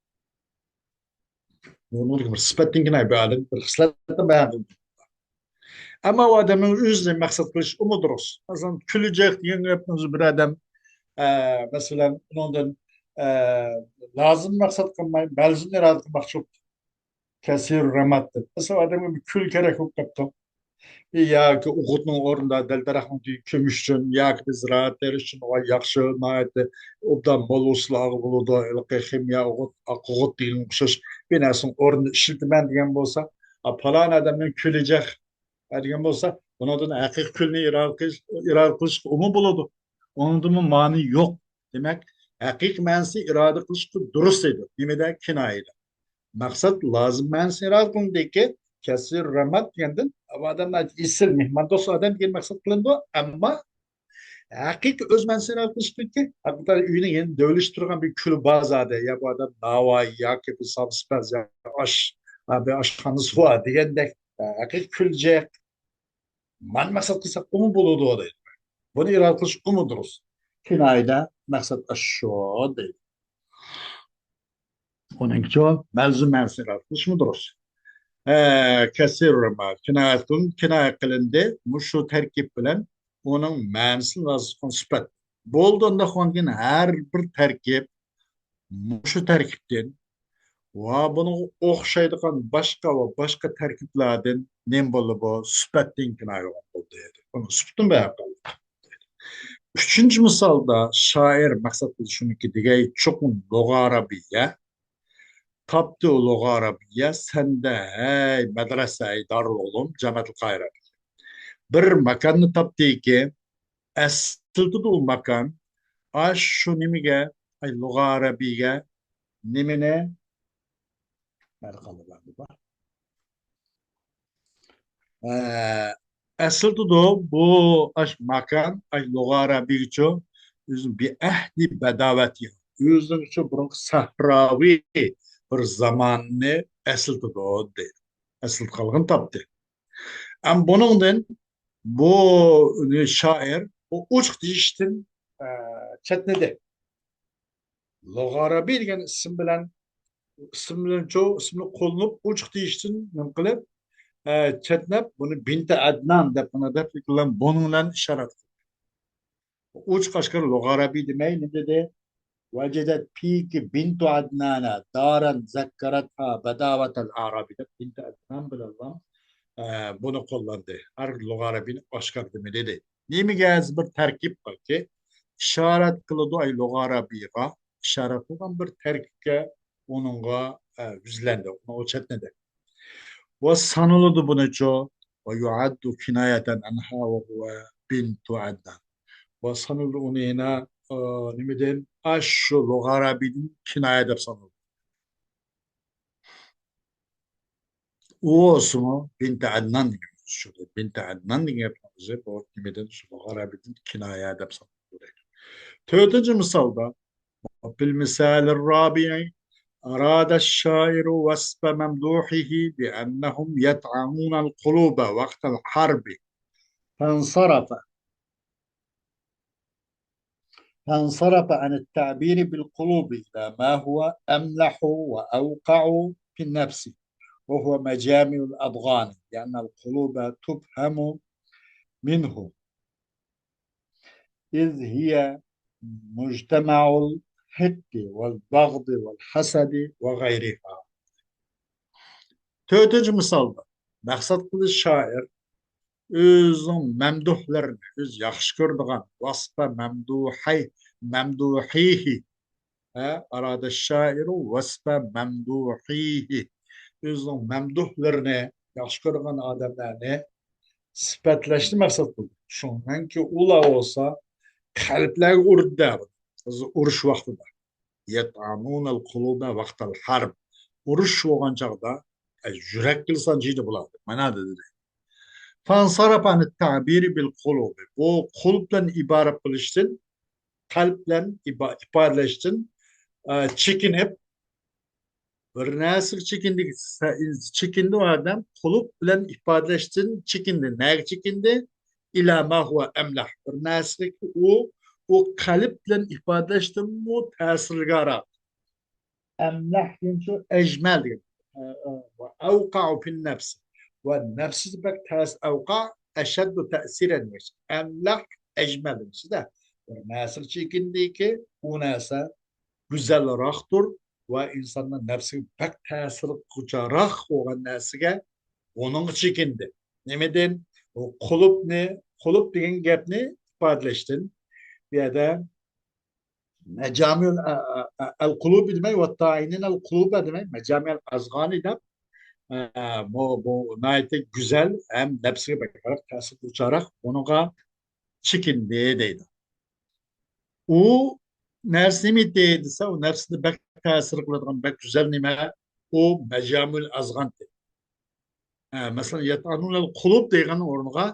نورمالدىكى بىر سۈپەتتىن كىنايە بىر ئادەم بىر خىسلەتنى بايان قىلىدۇ. ئەمما ئۇ ئادەمنىڭ ئۆزىنى مەقسەت قىلىش ئۇمۇ دۇرۇس. مەسىلەن، كۈلۈجەك دېگەن گەپنىڭ ئۆزى بىر ئادەم، ئە، مەسىلەن، ئۇنىڭدىن، ئە، لازىم مەقسەت قىلماي، مەلزۇمنى ئىرادە قىلماقچى بولۇپتۇ. كەسىر رەماد دەپ. مەسىلەن، ئادەمگە بىر كۈل كېرەك بولۇپ قاپتۇ. ياكى ئوغۇتنىڭ ئورنىدا دەل-دەرەخنىڭ تېگىگە كۆمۈش ئۈچۈن ياكى بىر زىرائەت تېرىش ئۈچۈن ئۇ ياخشى، ناھايىتى ئوبدان مول ھوسۇل ئالغىلى بولىدۇ. ھېلىقى خىمىيە ئوغۇت، ئاق ئوغۇت دېگەنگە ئوخشاش بىر نەرسىنىڭ ئورنىدا ئىشلىتىمەن دېگەن بولسا، ئا، پالان ئادەمنىڭ كۈلىجەك دېگەن بولسا، بۇنىڭدىن ھەقىقىي كۈلنى ئىرادە قىلىش، ئىرادە قىلىشقا ئۇمۇ بولىدۇ. ئۇنىڭدىنمۇ مانى يوق. دېمەك، ھەقىقىي مەنىسى ئىرادە قىلىشقا دۇرۇس ئىدى. نېمىدە؟ كىنايىدە. مەقسەت لازىم مەنىسى ئىرادە قىلىندىكى، كەسىر رەماد دېگەندىن، ئۇ ئادەم ئېسىل، مېھماندوست ئادەم دېگەن مەقسەت قىلىنىدۇ. ئەمما ھەقىقىي ئۆز مەنىسىنى ئىرادە قىلىشتىكى، ھەقىقەتەن ئۆينىڭ يېنىدا دۆۋىلىشىپ تۇرغان بىر كۈلى بار زادى، يا بۇ ئادەم ناۋايى ياكى بىر سامسىپەز، يا ئاش، ھە، بىر ئاشخانىسى بار دېگەندەك، ھەقىقىي كۈلجەك. مانا مەقسەت قىلساق ئۇمۇ بولىدۇ دەيدۇ. بۇنى ئىرادە قىلىش ئۇمۇ دۇرۇس. كىنايىدە مەقسەت ئاشۇ دەيدۇ. ئۇنىڭچۇ مەلزۇم مەنىسىنى ئىرادە قىلىشمۇ دۇرۇس. ھە، كەسىر رەماد، كىنايە قىلىن-، كىنايە قىلىندى. مۇشۇ تەركىب بىلەن ئۇنىڭ مەنىسىنى لازىم قىلغان سۈپەت. بولدى، ئۇنداق بولغاندىكىن ھەر بىر تەركىب مۇشۇ تەركىبتىن ۋە بۇنىڭغا ئوخشايدىغان باشقا ۋە باشقا تەركىبلەردىن نېمە بولدى بۇ؟ سۈپەتتىن كىنايە بولدى. ئۇنىڭ سۈپىتىنى بايان قىلدى. ئۈچىنچى مىسالدا شائىر مەقسەت قىلىش شۇنىكى دېگەي، چوقۇم لۇغە ئەرەبىيە تاپتى، ئۇ لۇغە ئەرەبىيە سەندە، ھەي مەدرەسە، ھەي دارۇلئۇلۇم، جامەتۇل قاھىرە. بىر ماكاننى تاپتىكى، ئەسلىتىدۇ ئۇ ماكان. ئاشۇ نېمىگە، ئاي لۇغە ئەرەبىيگە نېمىنى؟ ئەسلىتىدۇ بۇ ئاش ماكان، ئاي لۇغە ئەرەبىيگىچۇ، ئۆزىنىڭ بىئەھدى بەداۋەتى، ئۆزىنىڭچۇ بۇرۇنقى سەھراۋى بىر زاماننى ئەسلىتىدۇ دەيدۇ. ئەسلىتىپ قالغىنى تاپتى. ئەم بۇنىڭدىن بۇ شائىر بۇ ئوچۇق دېيىشتىن، ئە، چەتنىدى. لۇغە ئەرەبىي دېگەن ئىسىم بىلەن، ئىسىم بىلەنچۇ، ئىسىمنى قوللىنىپ، ئوچۇق دېيىشتىن نېمە قىلىپ، ئە، چەتنەپ، بۇنى بىنتى ئەدنان دەپ، مانا دەپ، بۇنىڭ بىلەن ئىشارەت قىلدى. ئوچۇق ئاشكارا لۇغە ئەرەبىي دېمەي، نېمە دېدى؟ وجدت فيك بنت عدنان دارا ذكرتها بداوة الأعراب دەپ، بىنتى ئەدنان بىلەنلا، ئە، بۇنى قوللاندى. ھەر لۇغە ئەرەبىينى ئاشكارا دېمىدى. نېمىگە ھازىر بىر تەركىب باركى، ئىشارەت قىلىدۇ، ئاي لۇغە ئەرەبىيغا ئىشارەت قىلغان بىر تەركىبكە ئۇنىڭغا، ئە، يۈزلەندى، ئۇنىڭغا چەتنىدى. ۋە سانىلىدۇ بۇنىچۇ، ويعد كناية عنها وهو بنت عدنان. ۋە سانىلىدۇ ئۇنى يەنە، ئە، نېمىدىن؟ ئاشۇ لۇغە ئەرەبىيدىن كىنايە دەپ سانىلىدۇ. ئۇ بولسىمۇ بىنتى ئەدنان دېگەن سۆز. بىنتى ئەدنان دېگەن گەپنىڭ ئۆزى بۇ نېمىدىن، لۇغە ئەرەبىيدىن كىنايە دەپ سانىلىدۇ. تۆتىنچى مىسالدا، وفي المثال الرابع أراد الشاعر وصف ممدوحيه بأنهم يطعنون القلوب وقت الحرب فانصرف فانصرف عن التعبير بالقلوب إلى ما هو أملح وأوقع في النفس، وهو مجامع الأضغان، لأن القلوب تفهم منه، إذ هي مجتمع الحقد والبغض والحسد وغيرها. تۆتىنچى مىسالدا، مەقسەت قىلىش شائىر ئۆزىنىڭ مەمدۇھلىرىنى، ئۆزى ياخشى كۆرىدىغان، ۋەسپە مەمدۇھەي، مەمدۇھىھى، ھە، ئارادە شائىرۇ ۋەسپە مەمدۇھىھى، ئۆزىنىڭ مەمدۇھلىرىنى، ياخشى كۆرىدىغان ئادەملەرنى سۈپەتلەشنى مەقسەت قىلدى. شۇنىڭكى ئۇلار بولسا قەلبلەرگە ئۇردى، ئۇرۇش ۋاقتىدا. يطعنون القلوب وقت الحرب. ئۇرۇش بولغان چاغدا، ئە، يۈرەككە سانجىيدۇ بۇلار، مانا دېدى. فانصرف عن التعبير بالقلوب. بۇ قۇلۇب بىلەن ئىبارەت قىلىشتىن، قەلب بىلەن ئىبا-، ئىپادىلەشتىن، ئە، چېكىنىپ، بىر نەرسىگە چېكىندى، چېكىندى ئۇ ئادەم، قۇلۇب بىلەن ئىپادىلەشتىن چېكىندى. نەگە چېكىندى؟ إلى ما هو أملح. بىر نەرسىگە ئۇ، ئۇ قەلب بىلەن ئىپادىلەشتىنمۇ تەسىرلىكراق. ئەملەھ دېگەن شۇ ئەجمەل دېگەن. ئە، ئە، ۋە ئەۋقەئۇ فىن نەفس. ۋە نەپسىدە بەك تەس-، ئەۋقەئۇ ئەشەددۇ تەسىرەن دېگەن. ئەملەھ، ئەجمەل دېگەن. بىر نەرسىگە چېكىندىكى، ئۇ نەرسە گۈزەلراقتۇر ۋە ئىنساننىڭ نەپسىگە بەك تەسىر قىلغۇچىراق بولغان نەرسىگە ئۇنىڭغا چېكىندى. نېمىدىن؟ ئۇ قۇلۇپنى، قۇلۇپ دېگەن گەپنى ئىپادىلەشتىن. بۇ يەردە مەجامىئۇل، ئە، ئە، ئە، ئەل قۇلۇب دېمەي، ۋەتتائىنىنەل قۇلۇبە دېمەي، مەجامىئەل ئەزغانى دەپ، ئە، بۇ، بۇ ناھايىتى گۈزەل ھەم نەپسىگە بەكرەك تەسىر قىلغۇچىراق، بۇنىڭغا چېكىندى دەيدۇ. ئۇ نەرسە نېمىتى دېسە، ئۇ نەپسىنى بەك تەسىر قىلىدىغان بەك گۈزەل نېمە، ئۇ مەجامىئۇل ئەزغانتى. ئە، مەسىلەن، يەتئانۇنەل قۇلۇب دېگەن ئورنىغا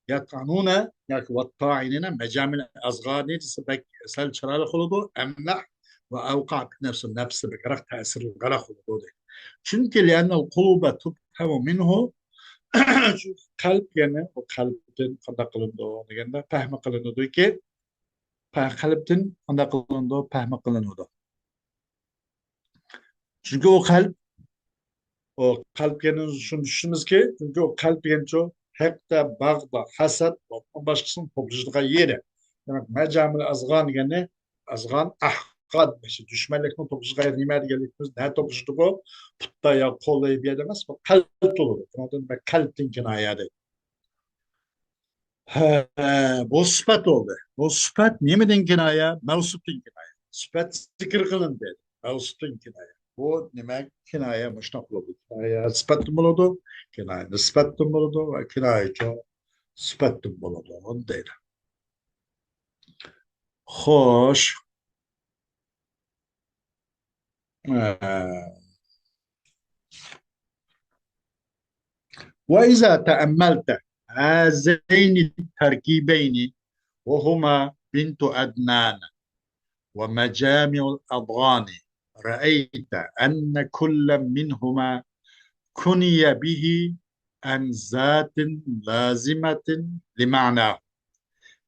يەتئانۇنە ياكى ۋەتتائىنىنە مەجامىئۇل ئەزغانى دېسە بەك سەل چىرايلىق بولىدۇ. ئەملەھ ۋە ئەۋقەئۇ فىن نەپس، نەپسى بەكرەك تەسىرلىكراق بولىدۇ دەيدۇ. چۈنكى لىئەننەل قۇلۇبە تۇفھەمۇ مىنھۇ، چۈنكى قەلب، يەنى ئۇ قەلبتىن قانداق قىلىنىدۇ دېگەندە، پەھمى قىلىنىدۇكى، پە-، قەلبتىن قانداق قىلىنىدۇ؟ پەھمى قىلىنىدۇ. چۈنكى ئۇ قەلب، ئۇ قەلب دېگەننى شۇنى چۈشىنىمىزكى، چۈنكى ئۇ قەلب دېگەنچۇ ھەقدە، باغدا، ھەسەت ۋە باشقىسىنىڭ توپلىشىدىغان يېرى. دېمەك، مەجامىل ئەزغان دېگەننى، ئەزغان، ئەھقاد، دۈشمەنلىكنىڭ توپلىشىدىغان يېرى نېمە دېگەنلىكىمىز، نە توپلىشىدىغۇ؟ پۇتتا يا قولدا بۇ يەردە ئەمەس، بۇ قەلب تولىدۇ. شۇنىڭدىن دېمەك، قەلبتىن كىنايە دەيدۇ. ھە، بۇ سۈپەت بولدى. بۇ سۈپەت نېمىدىن كىنايە؟ مەۋسۇپتىن كىنايە. سۈپەت زىكىر قىلىندى. مەۋسۇپتىن كىنايە. بۇ نېمە؟ كىنايە مۇشۇنداق بولىدۇ. كىنايە سۈپەتتىن بولىدۇ، كىنايە نىسبەتتىن بولىدۇ ۋە كىنايە سۈپەتتىن بولىدۇ دەيدۇ. خوش. ئە، وإذا تأملت هذين التركيبين وهما بنت عدنان ومجامع الأضغان، رأيت أن كل منهما كني به عن ذات لازمة لمعناه،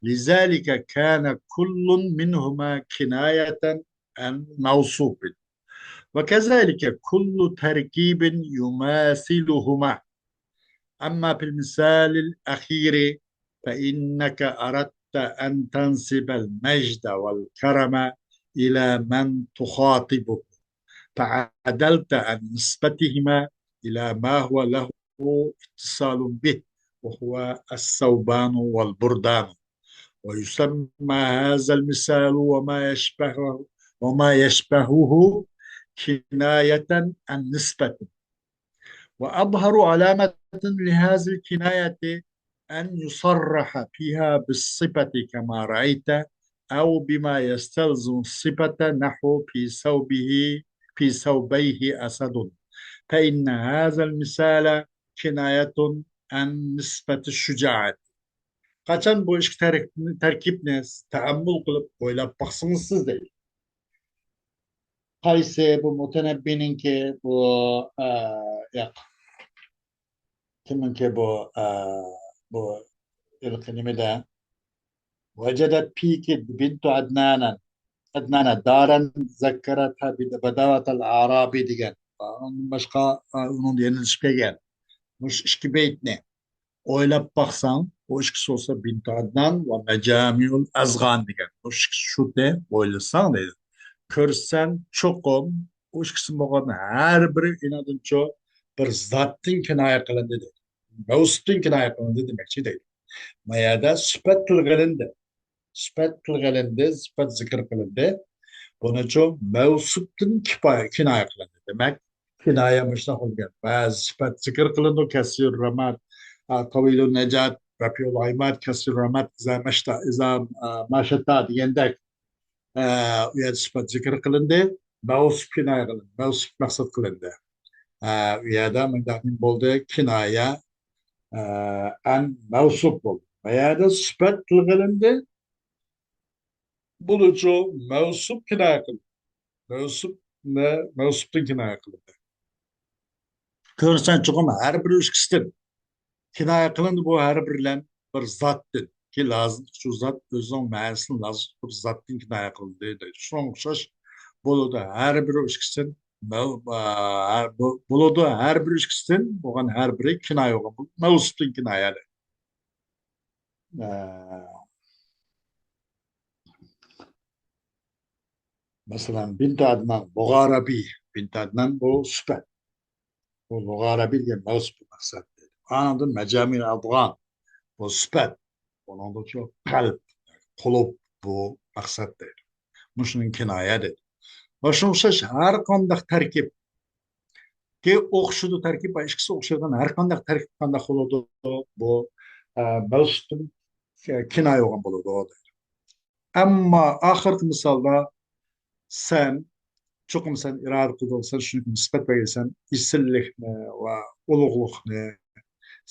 لذلك كان كل منهما كناية عن موصوف، وكذلك كل تركيب يماثلهما. أما في المثال الأخير فإنك أردت أن تنسب المجد والكرم إلى من تخاطبه، فعدلت عن نسبتهما إلى ما هو له اتصال به، وهو الثوبان والبردان. ويسمى هذا المثال وما يشبهه، وما يشبهه كناية عن نسبة. وأظهر علامة لهذه الكناية أن يصرح فيها بالصفة كما رأيت، أو بما يستلزم الصفة، نحو في ثوبه، في ثوبيه أسد، فإن هذا المثال كناية عن نسبة الشجاعة. قاچان بۇ ئىككى تەركىبنى، تەركىبنى تەئەممۇل قىلىپ ئويلاپ باقسىڭىز سىز دەيدۇ. قايسى بۇ مۇتەنەببىنىڭكى بۇ، ئە، ياق. كىمنىڭكى بۇ، ئە، بۇ ھېلىقى نېمىدە؟ وجدت فيك بنت عدنان، عدنان دارا ذكرتها بداوة الأعرابي دېگەن. ئۇنىڭدىن باشقا، ئە، ئۇنىڭدا يەنە ئىشىپ كەلگەن. مۇشۇ ئىككى بەيتنى ئويلاپ باقساڭ، بۇ ئىككىسى بولسا بىنتۇ ئەدنان ۋە مەجامىئۇل ئەزغان دېگەن. بۇ ئىككىسى شۇتى ئويلىساڭ دەيدۇ. كۆرسەن چوقۇم بۇ ئىككىسى بولغان ھەر بىرى ئېنىقىدىنچۇ بىر زاتتىن كىنايە قىلىندى دەيدۇ. مەۋسۇپتىن كىنايە قىلىندى دېمەكچى دەيدۇ. ما يەردە سۈپەت تىلغا ئېلىندى. سۈپەت تىلغا ئېلىندى، سۈپەت زىكىر قىلىندى. بۇنىچۇ مەۋسۇپتىن كىپايە، كىنايە قىلىندى. دېمەك، كىنايە مۇشۇنداق بولغان. بەزى سۈپەت زىكىر قىلىنىدۇ. كەسىر رامات، ئا، تاۋىلۇ نەجات، رەپىئۇل ئايمات، كەسىر رامات، ئىزا مەشتا، ئىزا، ئا، ماشەتا دېگەندەك. ئە، ئۇ يەردە سۈپەت زىكىر قىلىندى. مەۋسۇپ كىنايە قىلىندى. مەۋسۇپ مەقسەت قىلىندى. ئە، ئۇ يەردە مۇنداق نېمە بولدى؟ كىنايە، ئە، ئەن مەۋسۇپ بولدى. ما يەردە سۈپەت تىلغا ئېلىندى. بۇنىچۇ مەۋسۇپ كىنايە قىلىندى. مەۋسۇپ، مەۋسۇپتىن كىنايە قىلىندى. كۆرسەن چوقۇم ھەر بىر ئىككىسىدىن كىنايە قىلىندى بۇ ھەر بىرلەن بىر زاتتىن. كى لازىملىق شۇ زات ئۆزىنىڭ مەنىسىنى لازىملىق بىر زاتتىن كىنايە قىلىندى دەيدۇ. شۇنىڭغا ئوخشاش بولىدۇ ھەر بىر ئىككىسىدىن مەۋ-، ئا، ھەر، بۇ، بولىدۇ ھەر بىر ئىككىسىدىن بولغان ھەر بىرى كىنايە بولغان بولىدۇ. مەۋسۇپتىن كىنايە دەيدۇ. ئا، مەسىلەن، بىنتۇ ئەدنان، مۇغارەبى، بىنتۇ ئەدنان بۇ سۈپەت. بۇ مۇغارەبى دېگەن مەۋسۇپ مەقسەت دەيدۇ. ئاندىن مەجامىل ئەفغان، بۇ سۈپەت. ئۇنىڭدىن كېيىن قەلب، قۇلۇب بۇ مەقسەت دەيدۇ. مۇشۇنىڭ كىنايە دەيدۇ. ۋە شۇنىڭغا ئوخشاش ھەر قانداق تەركىب، كى ئوخشىدۇ تەركىب، ئىككىسى ئوخشايدىغان ھەر قانداق تەركىب قانداق بولىدۇ؟ بۇ، ئە، مەۋسۇپتىن كىنايە بولغان بولىدۇ دەيدۇ. ئەمما ئاخىرقى مىسالدا سەن، چوقۇم سەن ئىرادە قىلدىڭ، سەن شۇنىڭغا نىسبەت بەرگەيسەن، ئېسىللىكنى ۋە ئۇلۇغلۇقنى،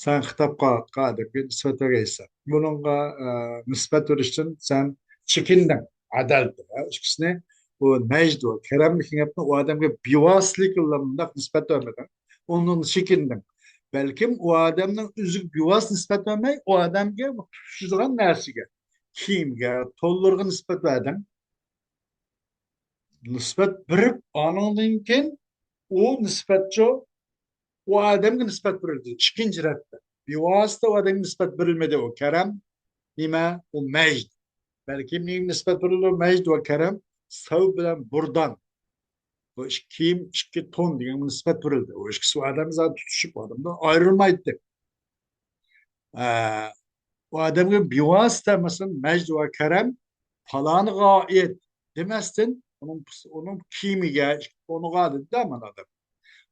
سەن خىتاب قىلغان ئادەمگە نىسبەت بەرگەيسەن. بۇنىڭغا، ئە، نىسبەت بېرىشتىن سەن چېكىندىڭ. ئادالەت، ئە، ئىككىسىنى، بۇ مەجىد ۋە كەرەملىك گەپنى ئۇ ئادەمگە بىۋاسىتىلىك بىلەن مۇنداق نىسبەت بەرمىدىڭ. ئۇنىڭدىن چېكىندىڭ. بەلكىم ئۇ ئادەمنىڭ ئۆزىگە بىۋاسىتە نىسبەت بەرمەي، ئۇ ئادەمگە تۇتىشىدىغان نەرسىگە، كىيىمگە، تونلىرىغا نىسبەت بەردىڭ. نىسبەت بېرىپ، ئانىڭدىن كېيىن ئۇ نىسبەتچۇ ئۇ ئادەمگە نىسبەت بېرىلدى. ئىككىنچى رەتتە. بىۋاسىتە ئۇ ئادەمگە نىسبەت بېرىلمىدى. ئۇ كەرەم نېمە؟ ئۇ مەجىد. بەلكىم نېمىگە نىسبەت بېرىلىدۇ؟ مەجىد ۋە كەرەم سەۋ بىلەن بۇردان. بۇ ئىككى كىيىم، ئىككى تون دېگەنگە نىسبەت بېرىلدى. ئۇ ئىككىسى ئۇ ئادەم زادى تۇتۇشۇپ، ئۇ ئادەمدىن ئايرىلمايتتى. ئە، ئۇ ئادەمگە بىۋاسىتە، مەسىلەن، مەجد ۋە كەرەم پالانىغا ئائىت دېمەستىن، ئۇنىڭ، ئۇنىڭ كىيىمىگە، تونىغا دېدى-دە مانا ئادەم.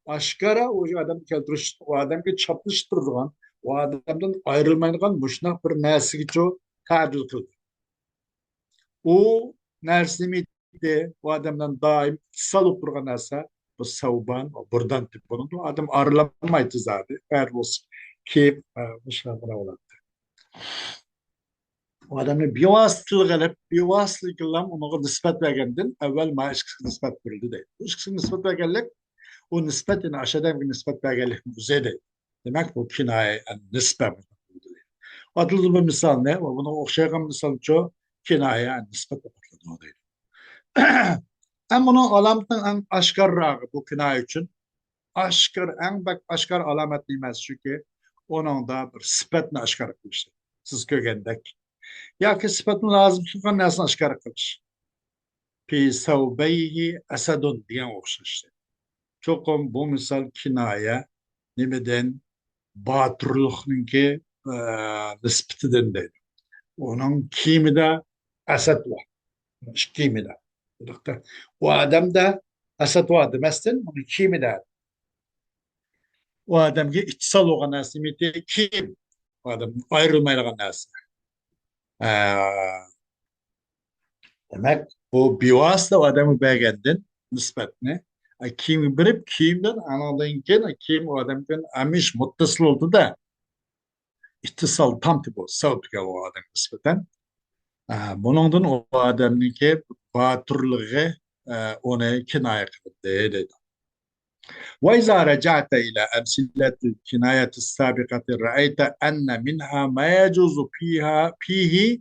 ئاشكارا ئۇ ئادەمنى كەلتۈرۈش، ئۇ ئادەمگە چاپلىشىپ تۇرىدىغان، ئۇ ئادەمدىن ئايرىلمايدىغان مۇشۇنداق بىر نەرسىگىچۇ تەبدىل قىلدى. ئۇ نەرسە نېمە ئىدى؟ ئۇ ئادەمدىن دائىم ئىتتىسال بولۇپ تۇرغان نەرسە بۇ سەۋبان، بۇ بۇردان. بۇنىڭدىن ئادەم ئايرىلالمايتتى زادى. بەرىبىر بولسا كىيىپ، ئە، مۇشۇنداق بولاتتى. ئۇ ئادەمنى بىۋاسىتىلىك قىلىپ، بىۋاسىتىلىك قىلىپ ئۇنىڭغا نىسبەت بەرگەندىن ئەۋۋەل مانا ئىككىسىگە نىسبەت بېرىلدى دەيدۇ. بۇ ئىككىسىگە نىسبەت بەرگەنلىك، ئۇ نىسبەت يەنە ئاشۇ ئادەمگە نىسبەت بەرگەنلىكنىڭ ئۆزى دەيدۇ. دېمەك، بۇ كىنايە ئەن نىسبە. ئاتىلىدۇ بۇ مىسالنى ۋە بۇنىڭغا ئوخشايدىغان مىسالچۇ كىنايە ئەن نىسبەت ئوقۇتۇلىدۇ دەيدۇ. ئەمما بۇنىڭ ئالامىتىنىڭ ئەڭ ئاشكارىراقى بۇ كىنايە ئۈچۈن ئاشكار، ئەڭ بەك ئاشكار ئالامەت نېمىسى؟ شۇكى، ئۇنىڭدا بىر سۈپەتنى ئاشكارا قىلىش. سىز كۆرگەندەك. ياكى سۈپەتنى لازىم تۇتقان نەرسىنى ئاشكارا قىلىش. في ثوبيه أسد دېگەن ئوخشاش. چوقۇم بۇ مىسال كىنايە نېمىدىن؟ باتۇرلۇقنىڭكى، ئە، نىسبىتىدىن دەيدۇ. ئۇنىڭ كىيىمىدە ئەسەد بار. ئىككى كىيىمىدە. ئۇ ئادەمدە ئەسەد بار دېمەستىن، ئۇنىڭ كىيىمىدە. ئۇ ئادەمگە ئىتتىسال بولغان نەرسە نېمىدى؟ كىيىم. ئۇ ئادەم ئايرىلمايدىغان نەرسە. ئە، دېمەك، بۇ بىۋاسىتە ئادەمگە بەرگەندىن نىسبەتنى، ئە، كىيىمگە بېرىپ، كىيىمدىن، ئانىڭدىن كېيىن كىيىم ئادەمدىن ھەمىشە مۇتتەسىل بولدى-دە، ئىتتىسال تامتى بۇ، سەۋتىگە ئۇ ئادەمگە نىسبەتەن. ئە، بۇنىڭدىن ئۇ ئادەمنىڭكى باتۇرلۇقى، ئە، ئۇنى كىنايە قىلدى دەيدۇ. وإذا رجعت إلى أمثلة الكناية السابقة رأيت أن منها ما يجوز فيها، فيه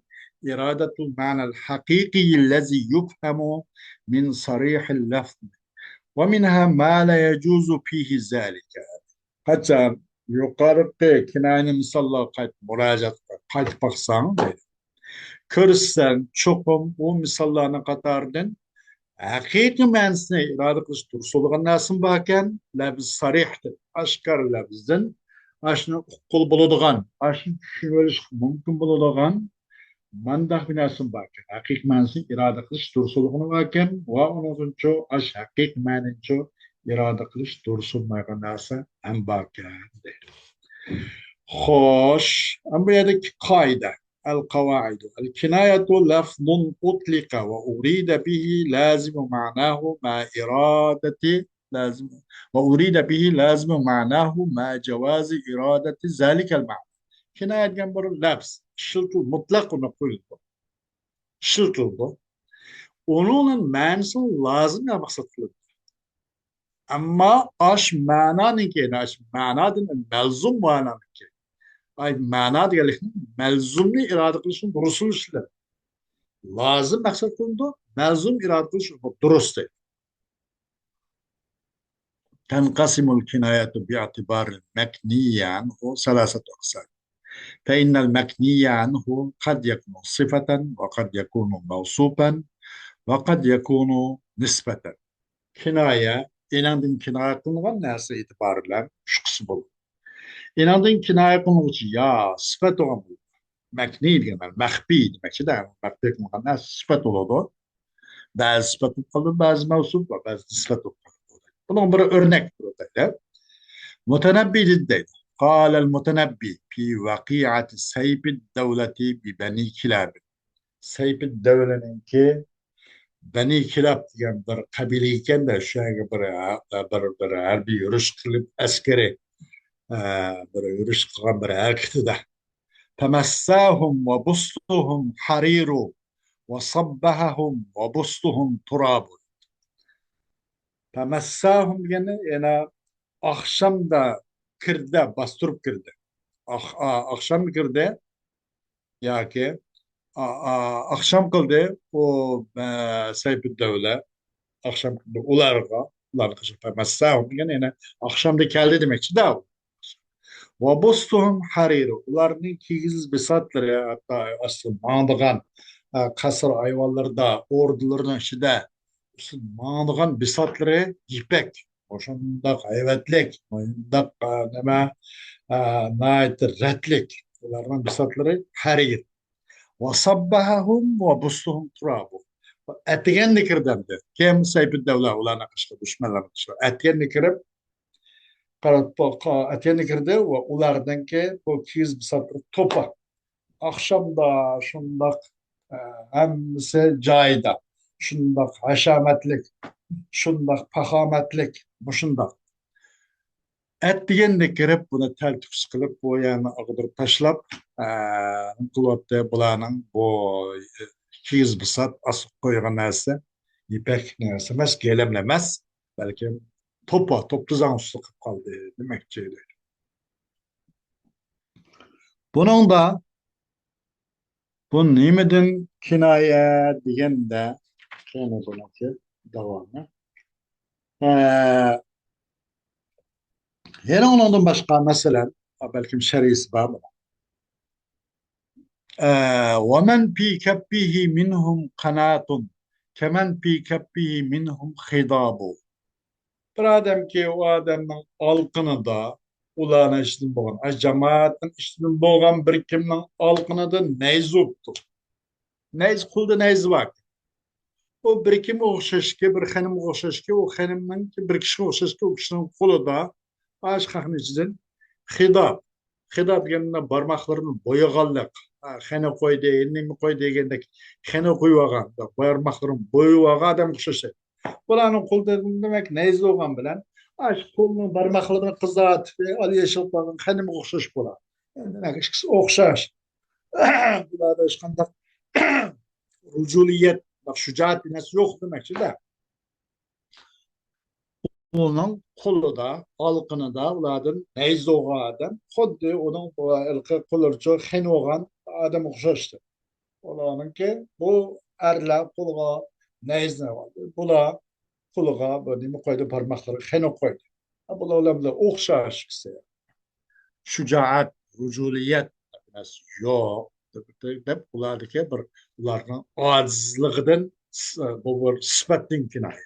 إرادة المعنى الحقيقي الذي يفهم من صريح اللفظ، ومنها ما لا يجوز فيه ذلك. قاچان يۇقىرىقى كىنايىنى مىساللارغا قايتا مۇراجىئەت قىلىپ، قايتا باقساڭ، دەيدۇ. كۆرسەڭ، چوقۇم ئۇ مىساللارنىڭ قاتارىدىن ھەقىقىي مەنىسىنى ئىرادە قىلىش دۇرۇس بولىدىغان نەرسىمۇ باركەن، لەپز سەرىھتىن، ئاشكارا لەپزدىن، ئاشۇنى ئۇققىلى بولىدىغان، ئاشۇنى چۈشىنىۋېلىشقا مۇمكىن بولىدىغان مانداق بىر نەرسىمۇ باركەن. ھەقىقىي مەنىسىنى ئىرادە قىلىش دۇرۇس بولىدىغىنى باركەن، ۋە ئۇنىڭدىنچۇ ئاشۇ ھەقىقىي مەنىنىچۇ ئىرادە قىلىش دۇرۇس بولمايدىغان نەرسە ھەم باركەن، دەيدۇ. خوش، ئەمما بۇ يەردىكى قائىدە. القواعد. الكناية لفظ أطلق وأريد به لازم معناه مع إرادة لازم، وأريد به لازم معناه مع جواز إرادة ذلك المعنى. كىنايە دېگەن بىر لەپز، ئىشلىتىل-، مۇتلەق ئۇنى قويۇلىدۇ. ئىشلىتىلىدۇ. ئۇنىڭ مەنىسى لازىم يا مەقسەت قىلىنىدۇ. ئەمما ئاش مەنانىڭكى، يەنى ئاش مەنادىن مەلزۇم مەنانىڭكى. ئاي مەنا دېگەنلىكنى مەلزۇمنى ئىرادە قىلىشنى دۇرۇس قىلىشلىق. لازىم مەقسەت قىلىنىدۇ، مەلزۇم ئىرادە قىلىش دۇرۇس دەيدۇ. تنقسم الكناية باعتبار المكني عنه ثلاثة أقسام. فإن المكني عنه قد يكون صفة وقد يكون موصوفا وقد يكون نسبة. كىنايە، ئېنىڭدىن كىنايە قىلىنغان نەرسە ئېتىبارى بىلەن ئۈچ قىسىم بولىدۇ. ئېنىڭدىن كىنايە قىلىنغۇچى يا سۈپەت بولغان بولىدۇ. مەكنىي دېگەن مەخپىي دېمەكچىدە، مەخپىي قىلىنغان نەرسە سۈپەت بولىدۇ. بەزى سۈپەت بولۇپ قالىدۇ، بەزى مەۋسۇپ ۋە بەزى نىسبەت بولۇپ قالىدۇ. بۇنىڭ بىر ئۆرنەك بىر ئۆرنەك. مۇتەنەببى دېدى دەيدۇ. قال المتنبي في وقيعة سيف الدولة ببني كلاب. سەيپىددەۋلىنىڭكى بەنى كىلاب دېگەن بىر قەبىلە ئىكەن-دە، شۇ يەرگە بىر، بىر، بىر ھەربىي يۈرۈش قىلىپ، ئەسكىرىي، ئە، بىر يۈرۈش قىلغان بىر ھەرىكىتىدە. فمساهم وبسطهم حرير وصبحهم وبسطهم تراب. فمساهم دېگەننى يەنە ئاخشامدا كىردى، باستۇرۇپ كىردى. ئاخ-، ئا-، ئاخشام كىردى ياكى ئا-، ئا-، ئاخشام قىلدى ئۇ، ئە، سەيپىددەۋلە. ئاخشام كىردى ئۇلارغا، ئۇلارنى قىلىشقا مەسساھۇم دېگەن، يەنى ئاخشامدا كەلدى دېمەكچىدە ئۇ. ۋە بۇستۇھۇم ھەرىرۇ، ئۇلارنىڭ كىيگۈزۈش بىساتلىرى، ھەتتا ئاستى ماڭىدىغان، ئە، قەسىر ئايۋانلىرىدا، ئوردىلىرىنىڭ ئىچىدە ماڭىدىغان بىساتلىرى يىپەك. مۇشۇنداق ھەيۋەتلىك، مۇشۇنداق، ئە، نېمە، ئە، ناھايىتى رەتلىك. ئۇلارنىڭ بىساتلىرى ھەرىگىن. وصبحهم وبستهم تراب. ئەتىگەندە كىردى ئەمدى. كىم؟ سەيپىددەۋلە ئۇلارنىڭ قېشىغا، دۈشمەنلەرنىڭ قېشىغا. ئەتىگەندە كىرىپ، قارا-، ئەتىگەندە كىردى ۋە ئۇلارنىڭكى بۇ كىگىز بىساتلىرى توپا. ئاخشامدا شۇنداق، ئە، ھەممىسى جايىدا. شۇنداق ھەشەمەتلىك، شۇنداق پاخامەتلىك، مۇشۇنداق. ئەتىگەندە كىرىپ، بۇنى تەلتۆكۈس قىلىپ، بۇ يەرنى ئاغدۇرۇپ تاشلاپ، ئە، قىلىۋاتتى. بۇلارنىڭ بۇ كىگىز بىسات ئاستىغا قويغان نەرسە يىپەك نەرسە ئەمەس، گىلەملا ئەمەس، بەلكىم توپا، توپا-توزان ئۈستىدە قىلىپ قالدى دېمەكچى. بۇنىڭدا بۇ نېمىدىن كىنايە دېگەندە، يەنە بۇنىڭكى داۋامى. ئە، يەنە ئۇنىڭدىن باشقا، مەسىلەن، بەلكىم شەرھىسى بار بۇنىڭ. ئە، ومن في كفه منهم قناة كمن في كفه منهم خضاب. بىر ئادەمكى، ئۇ ئادەمنىڭ ئالىقىنىدا، ئۇلارنىڭ ئىچىدىن بولغان، ئاشۇ جامائەتنىڭ ئىچىدىن بولغان بىر كىمنىڭ ئالىقىنىدا نەيزە بوپتۇ. نەيزە، قولىدا نەيزە بار. ئۇ بىر كىمگە ئوخشاشكى، بىر خېنىمغا ئوخشاشكى، ئۇ خېنىمنىڭكى، بىر كىشىگە ئوخشاشكى، ئۇ كىشىنىڭ قولىدا ئاشۇ خەقنىڭ ئىچىدىن خىداب. خىداب دېگەندە بارماقلىرىنى بويىغانلىق. ھا، خېنە قويدى، نېمە قويدى دېگەندەك، خېنە قويۇۋالغان، بارماقلىرىنى بويىۋالغان ئادەمگە ئوخشاش. بۇلارنىڭ قولىدا، دېمەك، نەيزە بولغان بىلەن، ئاشۇ قولنىڭ بارماقلىرىنى قىزارتىپ، ئال يېشىل قىلغان خېنىمگە ئوخشاش بۇلار. ئەمدى دېمەك، ئىككىسى ئوخشاش. بۇلاردا ھېچقانداق رۇجۇلىيەت، شۇجائەت نەرسە يوق دېمەكچىدە. ئۇنىڭ قولىدا، ئالىقىنىدا ئۇلاردىن نەيزە بولغان ئادەم خۇددى ئۇنىڭ ھېلىقى قولىچۇ خېنە بولغان ئادەمگە ئوخشاشتى. ئۇلارنىڭكى بۇ ئەرلەر قولىغا نەيزىنى ئالدى. بۇلار قولىغا بۇ نېمە قويدى؟ بارماقلىرىغا خېنە قويدى. ھا، بۇلار بىلەن ئوخشاش ئىككىسى. شۇجائەت، رۇجۇلىيەت نەرسە يوق دەپ، دەپ ئۇلاردىكى بىر، ئۇلارنىڭ ئاجىزلىقىدىن س-، بۇ بىر سۈپەتتىن كىنايە.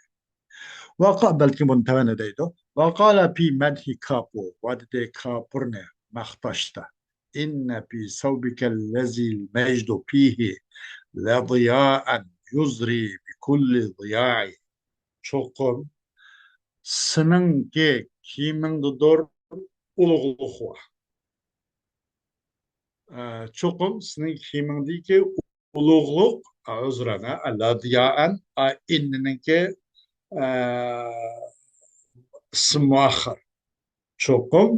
ۋەقا-، بەلكىم بۇنى تەۋەنە دەيدۇ. وقال في مدح كاپور، ۋە دېدى كاپۇرنى ماختاشتا. إن في ثوبك الذي المجد فيه لضياء يزري بكل ضياء. چوقۇم سېنىڭكى كىيىمىڭدىدۇر ئۇلۇغلۇق بار. ئە، چوقۇم سېنىڭ كىيىمىڭدىكى ئۇلۇغلۇق، ئە، ئۆزرەنە، لادىيائەن، ئە، ئىننىڭكى، ئە، ئىسىم مۇئەخخەر. چوقۇم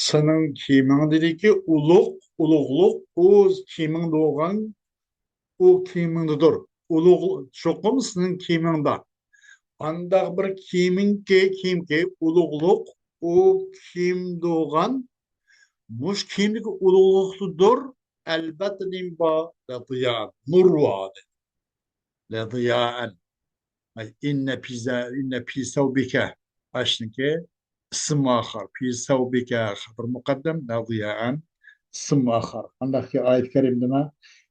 سېنىڭ كىيىمىڭدىكى ئۇلۇغ، ئۇلۇغلۇق، ئۇ كىيىمىڭدە بولغان، ئۇ كىيىمىڭدىدۇر. ئۇلۇغ، چوقۇم سېنىڭ كىيىمىڭدە. ئانداق بىر كىيىمىڭكى، كىيىمكى ئۇلۇغلۇق، ئۇ كىيىمدە بولغان، مۇشۇ كىيىمدىكى ئۇلۇغلۇقتىدۇر. ئەلۋەتتە نېمە بار؟ لەضىيا، نۇر بار. لەضىيائەن. ئەي، ئىننە پىزە، ئىننە پىسەۋبىكە. ئاشنىڭكى ئىسىم مۇئەخخەر. پىسەۋبىكە خەبەر مۇقەددەم، لەضىيائەن ئىسىم مۇئەخخەر. قانداقكى ئايەت كەرىمدىمۇ؟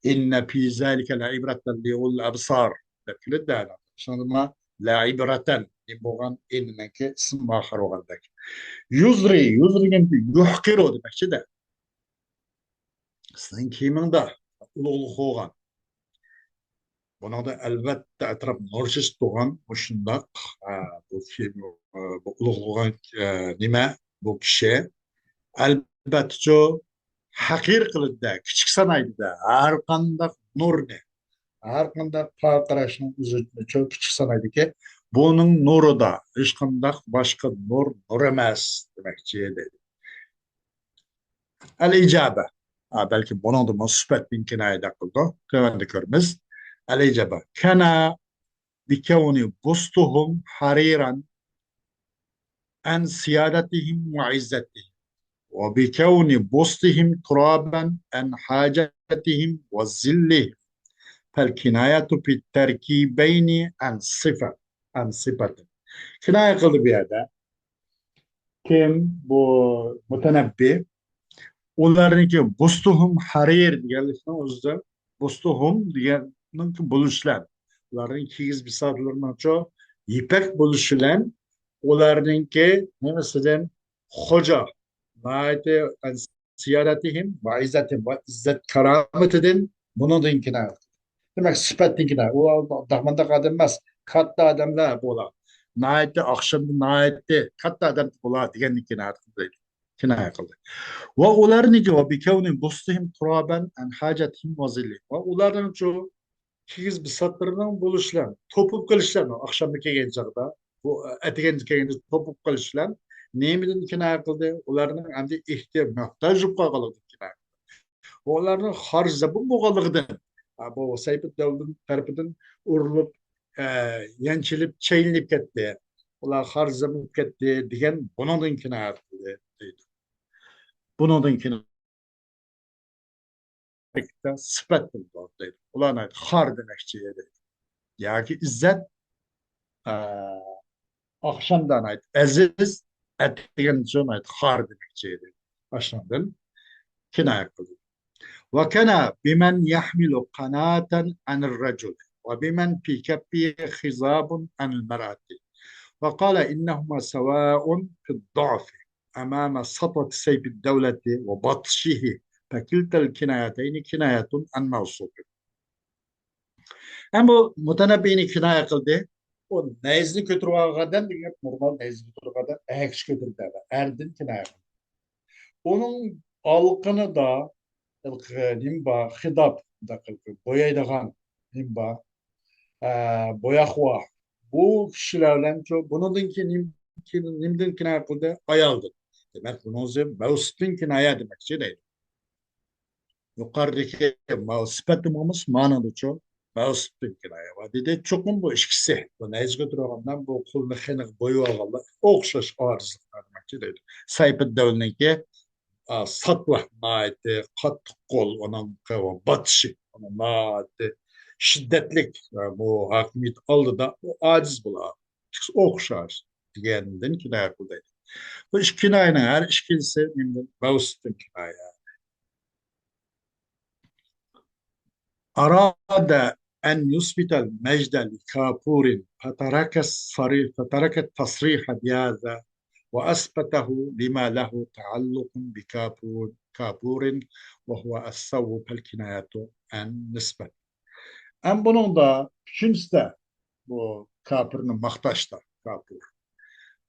ئىننە پىزەلىكە لەئىبرەتەن لىئۇلۇل ئەبسار دەپ كېلىدۇ. شۇنىڭدىمۇ لەئىبرەتەن دېگەن بولغان ئىننىڭكى ئىسىم مۇئەخخەر بولغاندەك. يۇزرى، يۇزرى دېگەن يۇھقىرۇ دېمەكچىدە. سېنىڭ كىيىمىڭدە ئۇلۇغلۇق بولغان. بۇنىڭدا ئەلۋەتتە ئەتراپ نۇر چېچىپ تۇرغان مۇشۇنداق، ئە، بۇ كىيىم، ئە، بۇ ئۇلۇغلۇق بولغان، ئە، نېمە بۇ كىشى. ئەلۋەتتىچۇ، ھەقىر قىلىدىدە، كىچىك سانايدىدە، ھەر قانداق نۇرنى، ھەر قانداق پارقىراشنىڭ ئۆزىنىچۇ كىچىك سانايدىكى، بۇنىڭ نۇرىدا ھېچقانداق باشقا نۇر نۇر ئەمەس دېمەكچى دەيدۇ. ئەل ئىجابە. ھا، بەلكى بۇنىڭدىمۇ سۈپەتتىن كىنايە قىلىدۇ. تۆۋەندە كۆرىمىز. ئەل ئىجابە. كان بكون بستهم حريرا عن سيادتهم وعزتهم، وبكون بستهم ترابا عن حاجتهم وذلهم، فالكناية في التركيبين عن صفة، عن صفة. كىنايە قىلدى بۇ يەردە. كىم؟ بۇ مۇتەنەببى. ئۇلارنىڭكى بۇستۇھۇم ھەرىر دېگەنلىكنىڭ ئۆزىدە، بۇستۇھۇم دېگەننىڭكى بولۇشلار. ئۇلارنىڭ كىگىز بىساتلىرىنىڭچۇ يىپەك بولۇشى بىلەن ئۇلارنىڭكى نېمىسىدىن خوجا، ناھايىتى سىيادەتىھىم ۋە ئىززەتىھىم، ۋە ئىززەت كارامىتىدىن، بۇنىڭدىن كىنايە قىلدى. دېمەك، سۈپەتتىن كىنايە. ئۇ ئانداق مۇنداق ئادەم ئەمەس، كاتتا ئادەملەر بۇلار. ناھايىتى ئاخشامدا ناھايىتى كاتتا ئادەم بۇلار دېگەندىن كىنايە قىلدى. كىنايە قىلدى. ۋە ئۇلارنىڭكى ۋە بىكەۋنى بۇستىھىم تۇرابەن ئەن ھاجەتىھىم ۋە زىللىھىم. ۋە ئۇلارنىڭچۇ كىگىز بىساتلىرىنىڭ بولۇشلار، توپۇپ قېلىشلار، ئاخشامدا كەلگەن چاغدا، بۇ ئەتىگەندە كەلگەندە توپۇپ قېلىشلار نېمىدىن كىنايە قىلدى؟ ئۇلارنىڭ ئەمدى ئېھتىياج، موھتاج بولۇپ قالغانلىقىدىن كىنايە قىلدى. ئۇلارنىڭ خار زەبۇن بولغانلىقىدىن، ھە، بۇ سەيپىددەۋلىنىڭ تەرىپىدىن ئۇرۇلۇپ، ئە، يانچىلىپ، چەيلىنىپ كەتتى. ئۇلار خار زەبۇن بولۇپ كەتتى دېگەن بۇنىڭدىن كىنايە قىلدى دەيدۇ. بۇنىڭدىن كىنايە سۈپەت بولىدۇ دەيدۇ. ئۇلارنى خار دېمەكچى ئىدى. ياكى ئىززەت، ئە، ئاخشامدا ناھايىتى ئەزىز، ئەتىگەنچۇ ناھايىتى خار دېمەكچى ئىدى. ئاشۇنىڭدىن كىنايە قىلدى. وكنى بمن يحمل قناة عن الرجل، وبمن في كفه خضاب عن المرأة. وقال إنهما سواء في الضعف أمام سطوة سيف الدولة وبطشه، فكلتا الكنايتين كناية عن موصوف. ئەمما مۇتەنەببىنى كىنايە قىلدى. ئۇ نەيزىنى كۆتۈرۈپ ئالغان ئادەم دېگەن، نورمال نەيزىنى كۆتۈرگەن ئادەم، ئەگىش كۆتۈرگەن ئادەم، ئەردىن كىنايە قىلدى. ئۇنىڭ ئالىقىنىدا نېمە بار، خىداب، بويايدىغان نېمە بار، ئە، بوياق بار. بۇ كىشىلەر بىلەن شۇ، بۇنىڭدىن كېيىن نېمە، كېيىن نېمىدىن كىنايە قىلدى؟ ئايالدىن. دېمەك، بۇنىڭ ئۆزى مەۋسۇپتىن كىنايە دېمەكچى دەيدۇ. يۇقىرىدىكى ماۋ سۈپەتتە بولمىسا، مانىدىچۇ مەۋسۇپتىن كىنايە بار دېدى. چوقۇم بۇ ئىككىسى، بۇ نەيزىگە تۇرغانلار، بۇ قولىنى خېنىقى بويىۋالغانلار ئوخشاش ئاجىزلىقلار دېمەكچى دەيدۇ. سەيپىددەۋلنىڭكى، ئا، ساتۋا ناھايىتى قاتتىق قول، ئۇنىڭ باتىشى، ئۇنىڭ ناھايىتى شىددەتلىك، ئا، بۇ ھاكىمىيەت ئالدىدا ئۇ ئاجىز بولار. ئىككىسى ئوخشاش دېگەندىن كىنايە قىلدى. بۇ ئىككى كىنايىنىڭ ھەر ئىككىلىسى نېمىدىن؟ مەۋسۇپتىن كىنايە. أراد أن يثبت المجد لكافور فترك الصريح، فترك التصريح بهذا وأثبته لما له تعلق بكافور، كافور وهو السوء، فالكناية عن نسبة. ئەم بۇنىڭدا ئۈچىنچىسىدە بۇ كاپىرنى ماختاشتا، كاپىر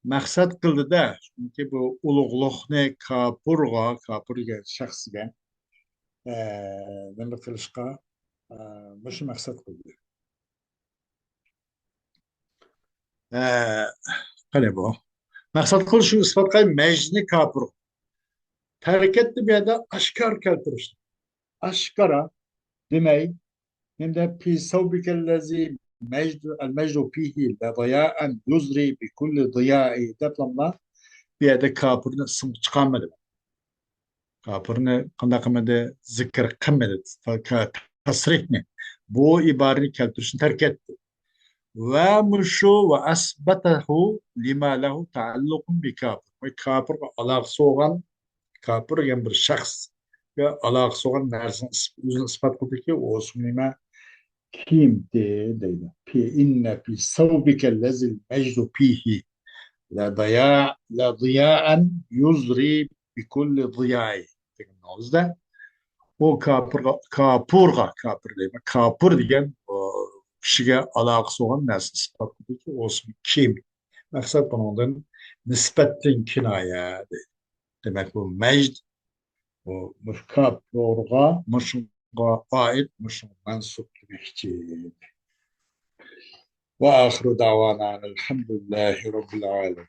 مەقسەت قىلدىدە، چۈنكى بۇ ئۇلۇغلۇقنى كاپىرغا، كاپىر دېگەن شەخسكە، ئە، نېمە قىلىشقا، ئە، مۇشۇ مەقسەت قىلدى. ئە، قېنى بۇ؟ مەقسەت قىلىش ئۈچۈن ئىسپاتقا مەجنى كاپىر. تەركەتنى بۇ يەردە ئاشكارا كەلتۈرۈش. ئاشكارا دېمەي، ھەمدە في ثوبك الذي مجد، المجد فيه لضياء يزري بكل ضياء دەپلا بۇ يەردە كاپىرنى ئىسىمغا چىقارمىدى. كاپىرنى قانداق قىلمىدى؟ زىكىر قىلمىدى. تا-، تەسرىھنى. بۇ ئىبارىنى كەلتۈرۈشنى تەرك ئەتتى. ۋە مۇشۇ ۋە ئەسبەتەھۇ لىما لەھۇ تەئەللۇقۇن بىكاپىر. ۋە كاپىرغا ئالاقىسى بولغان، كاپىر دېگەن بىر شەخسكە ئالاقىسى بولغان نەرسىنى ئىس-، ئۆزىنى ئىسپات قىلدىكى، ئۇ ئىسمى نېمە؟ كىيىمتى دەيدۇ. في، إن في ثوبك الذي المجد فيه لضياء، لضياء يزري بكل ضياء دېگەن ئۆزىدە. ئۇ كاپىرغا، كاپۇرغا، كاپىر دەيمەن، كاپۇر دېگەن ئۇ كىشىگە ئالاقىسى بولغان نەرسىنى ئىسپات قىلدىكى، ئۇ ئىسمى كىيىم. مەقسەت بۇنىڭدىن نىسبەتتىن كىنايە دەيدۇ. دېمەك، بۇ مەجد، بۇ مۇشۇ كاپۇرغا، مۇشۇغا ئائىت، مۇشۇغا مەنسۇب دېمەكچى. وآخر دعوانا أن الحمد لله رب العالمين.